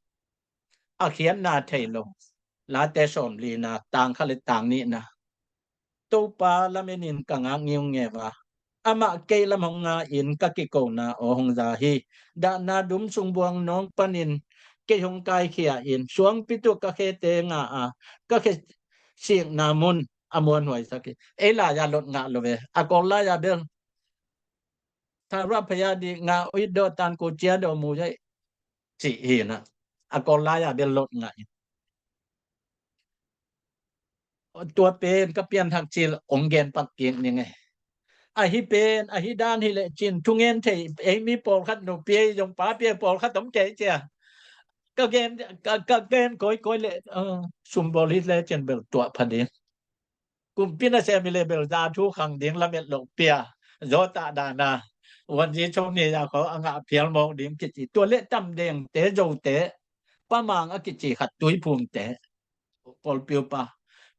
a khiatna thei lo, Late sawmlina, tang khat le tang nihna. Topa lamen in ka ngak ngiungeu a, amah kei lam hong nga in ka kikona aw hong za hi. Dahna dum sung buang nawng panin kei hong kaikhia in, suangpi tuk ka khete nga a, ka khe sikna mun a muanhuaisak hi. Ei lai-a lot ngah lo ve. A kol lai-a bel tharap phaya di nga uit do tan ko cia do mu yai cih hi na. A kol lai-a bel lot ngah in. Tua pen ka pianthak cil ong gen pak kik ning e. Ahi pen, ahi dan hi leh cin, thungen thei, ei mi pawlkhat, nupi ei zong papi ei pawlkhat om kei cia. Ka gen, ka, ka gen koi, koi leh, uh, sum bawl hi leh cin bel tuah pha ding. Kumpi nasem hi leh bel za thu khang ding lamet loh pia. Zo tah dana. Wan zi chom ni za kho a ngah phial mawk ding kici. Tua leh tam deng te zo te. Pa Mang a kici khat Tuiphumte, pawlpi upa.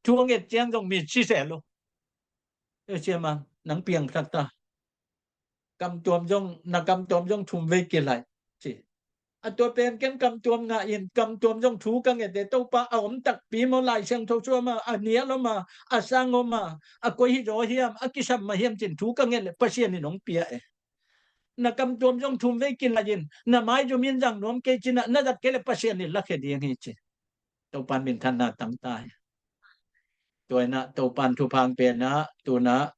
Thu a nget ciang zong mi ci sel uh. Sia Mang, nang piang thak ta. Kamtuam zong, na kamtuam zong thum vei kilaih, ci. A tua pen ken kamtuam ngah in, kamtuam zong thu ka nget e, Topa, a om takpi maw, Lai Siangtho suah ma, a nial om a, a sang om a, a koi hi zaw hiam, a kisam mah hiam, cin thu ka nget leh Pasian in hong pia e. Na kamtuam zong thum vei kilaih in, na maizum in zang nuam kei cin ah, na zat kei leh Pasian in lakhia ding hi, ci. Topan minthanna tang ta hi. Tua in ah Topan thupha hong pia in ah, tu in ah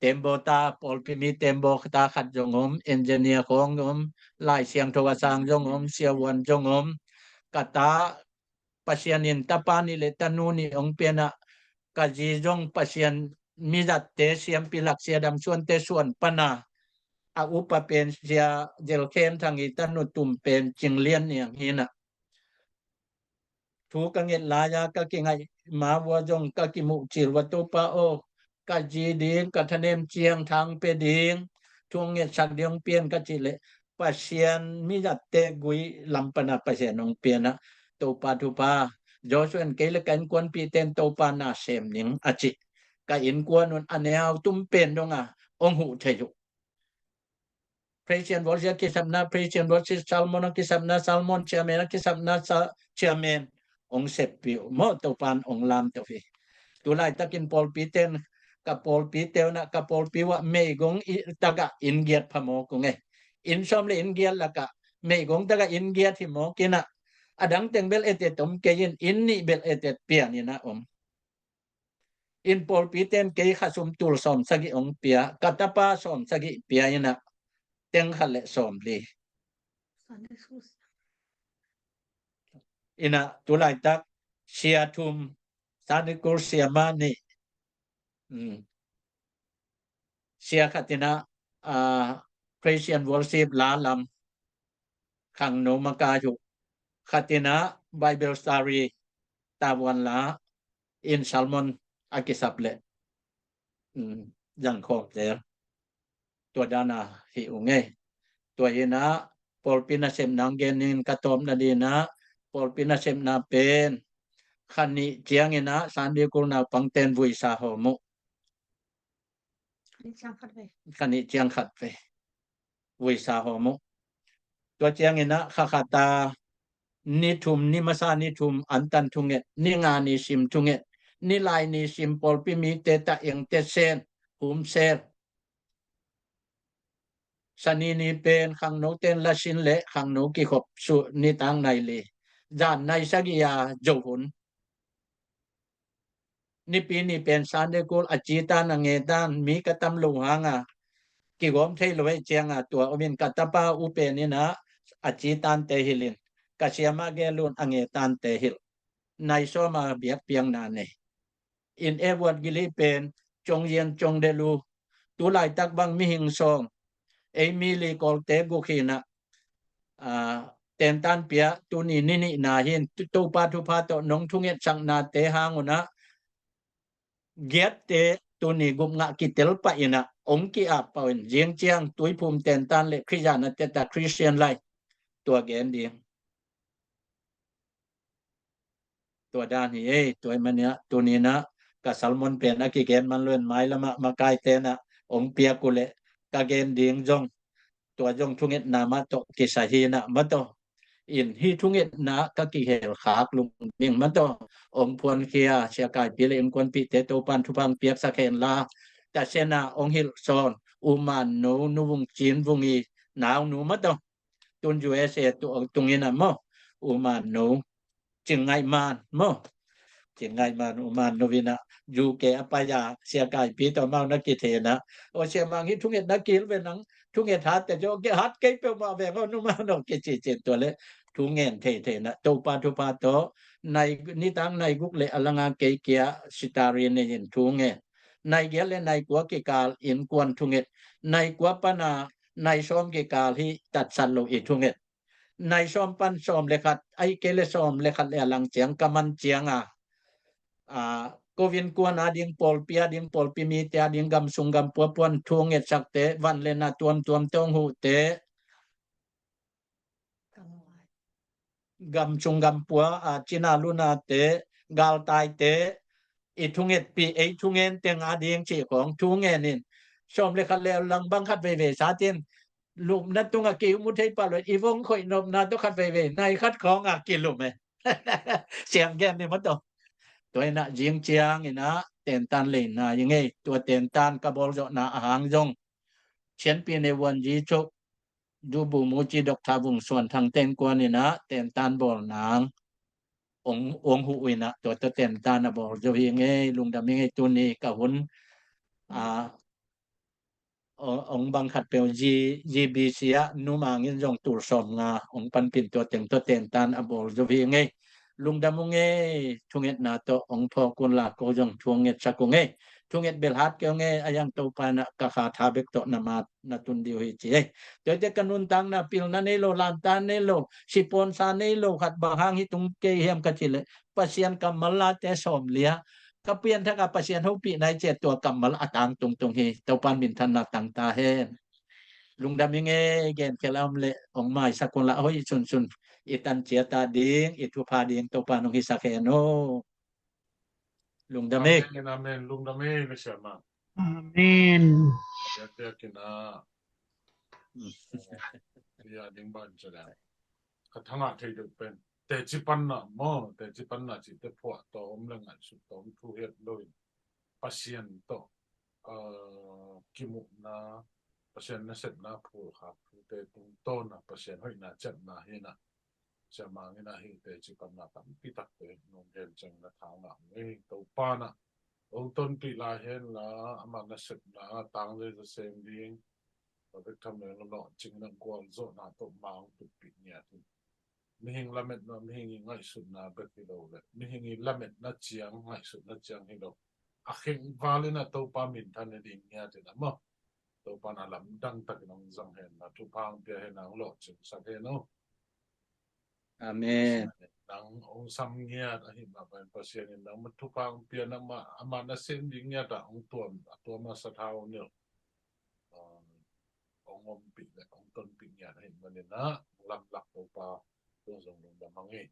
tembaw ta, pawlpi mi tembaw ta khat zong om, engineer khawng om, Lai Siangtho a sang zong om, siavuan zong om. Ka ta, Pasian in tapa nih leh tanu nih hong pia in ah, ka zi zong Pasian mizatte, siampi lak Sia Dam Suante suan pan a, a upa pen Sia Zel Khen Thang i tanu tum pen Cing Lian Niang hi in ah. Thu ka nget lai-a ka kingaih ma vua zong ka kimuh cil vua, Topa aw, ka zi ding, ka thanem ciang thang pe ding, thu ngetsak ding hong pia in, ka cih leh Pasian mizatte gui lam pan a Pasian hong pia in ah, Topa thupha, Joshua in kei leh ka innkuanpihte in Topa na sem ning, a cih. Ka innkuan un a neu tum pen dong a hong huh thei uh. Praise and Worship a kisapna, Praise and Worship, Salmon a kisapna, Salmon Chairman a kisapna, sa, Chairman hong seppih uh maw, Topan hong lamto hi. Tu laitakin pawlpite in, ka pawlpite un ah, ka pawlpi uh ah meigong i tagah inn giat phamawk ung e. Inn sawm leh inn giat lakah meigong tagah inn giat hi mawk in ah, a dang teng bel etet om kei in, inn nih bel etet pian in ah om. In pawlpite in kei khasum tul sawm sagih hong pia, ka tapa sawm sagih pia in ah, teng khat leh sawm li. In ah tu laitak sia thum, Sunday school sia mah nih. Hmm. Sia khat in ah, ah, Praise and Worship la lam khangno makai uh. Khat in ah Bible study, tavuan la in Salmon a kisap leh, um, zang khawm zel. Tua dan a hi ung e. Tua in ah pawlpi nasepna hong gen ning, ka tawpna ding in ah, pawlpi nasepna pen kha nih ciangin ah Sunday school naupangte in vuisa hawm uh. Kha nih ciang khat vei. Kha nih ciang khat vei vuisa hawm uh. Tua ciangin ah kha khat a ni thum, ni masa ni thum antan thunget, ni nga ni sim thunget, ni lai ni sim pawlpi mite ta eng te sen, hum sel. Sani ni pen khangnote in lasin leh khangno kikhop suh, nitak nai li. Zan nai sagih a zo hun. Nipi ni pen Sunday school a ci tan, a nge tan, mi ka tam lo hang a kigawm thei lo ahih ciang a, tua om in ka tapa uh pen in ah a ci tante hilh in, ka siamah gel un a nge tante hilh. Nai sawm a biakpiakna nei. In Edward Gili pen cong zian cong del uh. Tu laitak bang mihing sawm, ei mi li, Kawlte guk hi in ah, ah, tentan pia, tuni ni nihna hi in, tu, Topa thupha tawh nong thungetsaknate hang un ah giatte tuni gup ngah kitel pah in ah, hong ki-ap pah uh in, zing ciang Tuiphum tentan leh Khrih zan a teta Christian Life, tua gen ding. Tua dan hi ei. Tua ahih manin ah tuni in ah ka sermon pen a kigen man lo in, mailam ah makaite in ah hong piak uh leh ka gen ding zong, tua zong thungetna mah tawh kisai hi in ah, maw taw. In hih thungetna ka kihel khak lungding, maw taw. Hong phuankhia Sia Kaipi leh innkuanpihte Topan thupha hong piaksak hen la. Thasena hong hilh sawn U Man No, Nu Vung Cin, Vung i naunu, maw taw. Tun U S A tu, tung in ah maw, U Man No, Cing Ngaih Man maw. Cing Ngaih Man, U Man No in ah U K a pai a, Sia Kaipi tawh amau na kithei in ah, aw Sia Mang, hih thungetna kihilh ve, nang thunget hat teh, hat kei peuhmah ve maw, Nu Man aw, kici cin, tua leh thungen theithei in ah, Topa thupha tawh nai, nitak nai guk leh a lang a kei kia sitari nei in thungen. Nai giat leh nai kua kikal innkuan thunget. Nai kua pan a nai sawm kikal hih tatsat lo i thunget. Nai sawm pan sawm leh khat, ahih kei leh sawm leh khat leh a lang ciang ka man ciang a, a, ko innkuan a ding, pawlpi a ding, pawlpi mite a ding, gamsung gampua pan thu ngetsak te, van leh na tuamtuam tawh hong huh te, gam chung gam pua, a, Cina Luna te, galtai te, i thungetpih, ei thungen teng a ding cih khong thu ngen in. Sawm le khat le lang bang khat veivei sa tin, lupna tungah ki mu thei pah lo, i vong khoih nopna tawh khat veivei nai khat khong a kilum e. Siang gen ni maw tawh. Tua inah zing ciang inah tentan leina i ngei, tua tentan ka bawl zawhna a hang zong Sianpi ne vuan zi cuk dubu muci Doctor Vung Suan Thang ten kuan inah tentan bawl nang ong, ong huh inah tua tua tentan a bawl zo hi ngei, lungdam hi ngei. Tuni ka hun a, ong, ong bang khat peuh G-, G B C ah numang in zong tul sawm nga ong panpin tua teng tua tentan a bawl zo hi ngei. Lungdam uh ngei, thungetna tawh ong phawk un la, ko zong thu ong ngetsak uh ngei. Thunget bel hat kei uh ngei, a yang Topa inah ka kha tha bek tawh na mat na tun dih uh hi ci ei. Tuate ka nuntakna pilna nei lo, lanta nei lo, siponsa nei lo khat bang hang hi tung kei hiam ka ci leh, Pasian kammal late sawm lia ka pianthak a Pasian hopih nai ciat tua kammal a tang tungtung hi. Topa in minthanna tang ta hen. Lungdam i ngei, gen khel a om leh ong maisak un la, hoih sunsun i tan ciat a ding, i thupha ding Topa in ong hisak hen aw. Lungdam e. Amen, amen. Lungdam e, ka siamah. Amen. Biakbiak in a, bia ding ban ca dang. Ka thangah thei deuh pen teci panna maw, teci panna cihte phuah tawm le ngaihsut tawm thu hiat loin Pasian tawh, ah, kimuhna, Pasian nasepna phulkhak thute tungtawna Pasian hoihna ciamna hi inah, siamang inah hih teci panna tampi takte nong gen ciang na tha ngah ngei. Topa inah ong tonpih lai hen la, amah nasepna tang le zasem ding, tua bek tham lo lawhcing inah gualzawhna tawh mang tutpih ngiat hi. Mihing lametna, mihing i ngaihsutna bek hi lo le, mihing i lametna ciang, ngaihsutna ciang hi lo, a khengval inah Topa minthan i ding ngiat inah maw, Topa inah lamdang takin ong zang hen la, thupha ong pia hen la, ong lawhcingsak hen aw. Amen. Nang ong sam ngiat ahih mah bangin Pasian in nang ma thupha ong pia, nang ma, amah nasem ding ngiat ah ong tuam, a tuam a sathau nil, ah, ong ompih le ong tonpih ngiat ahih manin ah, lamlak Topa tung zong lungdam hang hi.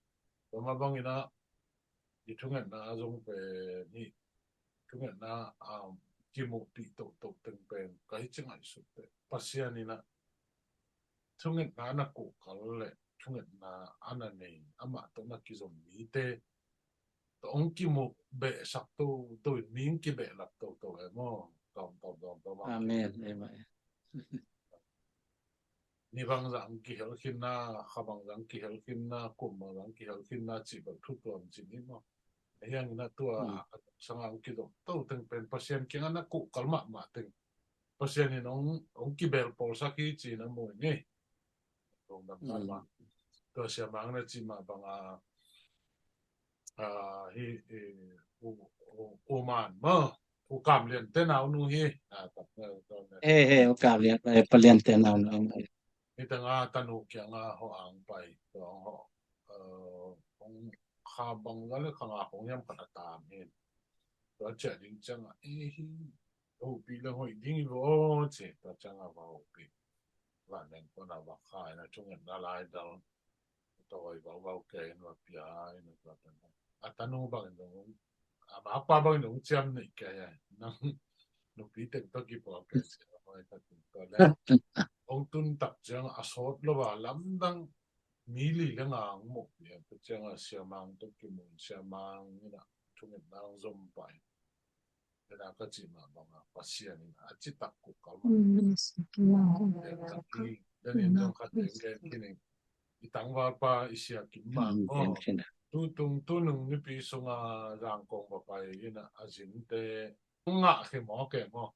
Tua mah bangin ah, i thungetna a zong pen hi, thungetna, um, kimuhpih tohtoh teng pen ka hi ci ngaihsut teh, Pasian inah thungetna na kohkal le thungetna a na nei, amah tawh na kizom mite tawh ong kimuh behsak toto in, mi ong kibehlap toto e maw. Tawm, tawm, tawm, tawm, tawm. Amen. Amen. Ni bangzah ong kihel khinna, kha bangzah ong kihel khinna, kum bangzah ong kihel khinna cih bel thu tuam ci ni maw. Ahi hangin ah tua, mm, a sangah ong kidop to teng pen Pasian kiangah na kohkal mahmah teng Pasian in ong, ong kibelpawlsak hi ci-in a mu hi ngei. Lungdam mahmah. Tua siamang na cih mah bang a, a, hi, i, u, u, u man maw, u Kam Lian te naunu hi. A, tak, he, he, u Kam Lian, eh, Pa Lian te naunu. Hi teng a tanu kiangah hawh ang pai, tua hong hawh, eh, hong kha bang le kha nga hong hiam khat a tam hi. Tua ciah ding ciangah, eh, hi, hopih le hoih ding hi vo ci, tua ciangah va hopih. Va neng kona va kha in a thungetna lai dal. Tawi vauvau kei in va pia in a tua tan. A tanu bangin dong, a makpa bangin dong ciam neih kei a. Nang nupi teng tawh kipuak kei ci a hoi ka tun tua le. Ong tun tak ciang a sawt lo a lamdang mi li le nga ong mawh pia. Tua ciang a siamang tawh kimun siamang in a thungetna ong zom pai. Tena ka cih mah bangah Pasian in a citak kuk kal mah. Danin zong khat deng gen khin in, i tangvalpa i sia kim mah aw. Tutung tunung nipi sunga Zangkong va pai in a zinte ngah khe maw ke maw.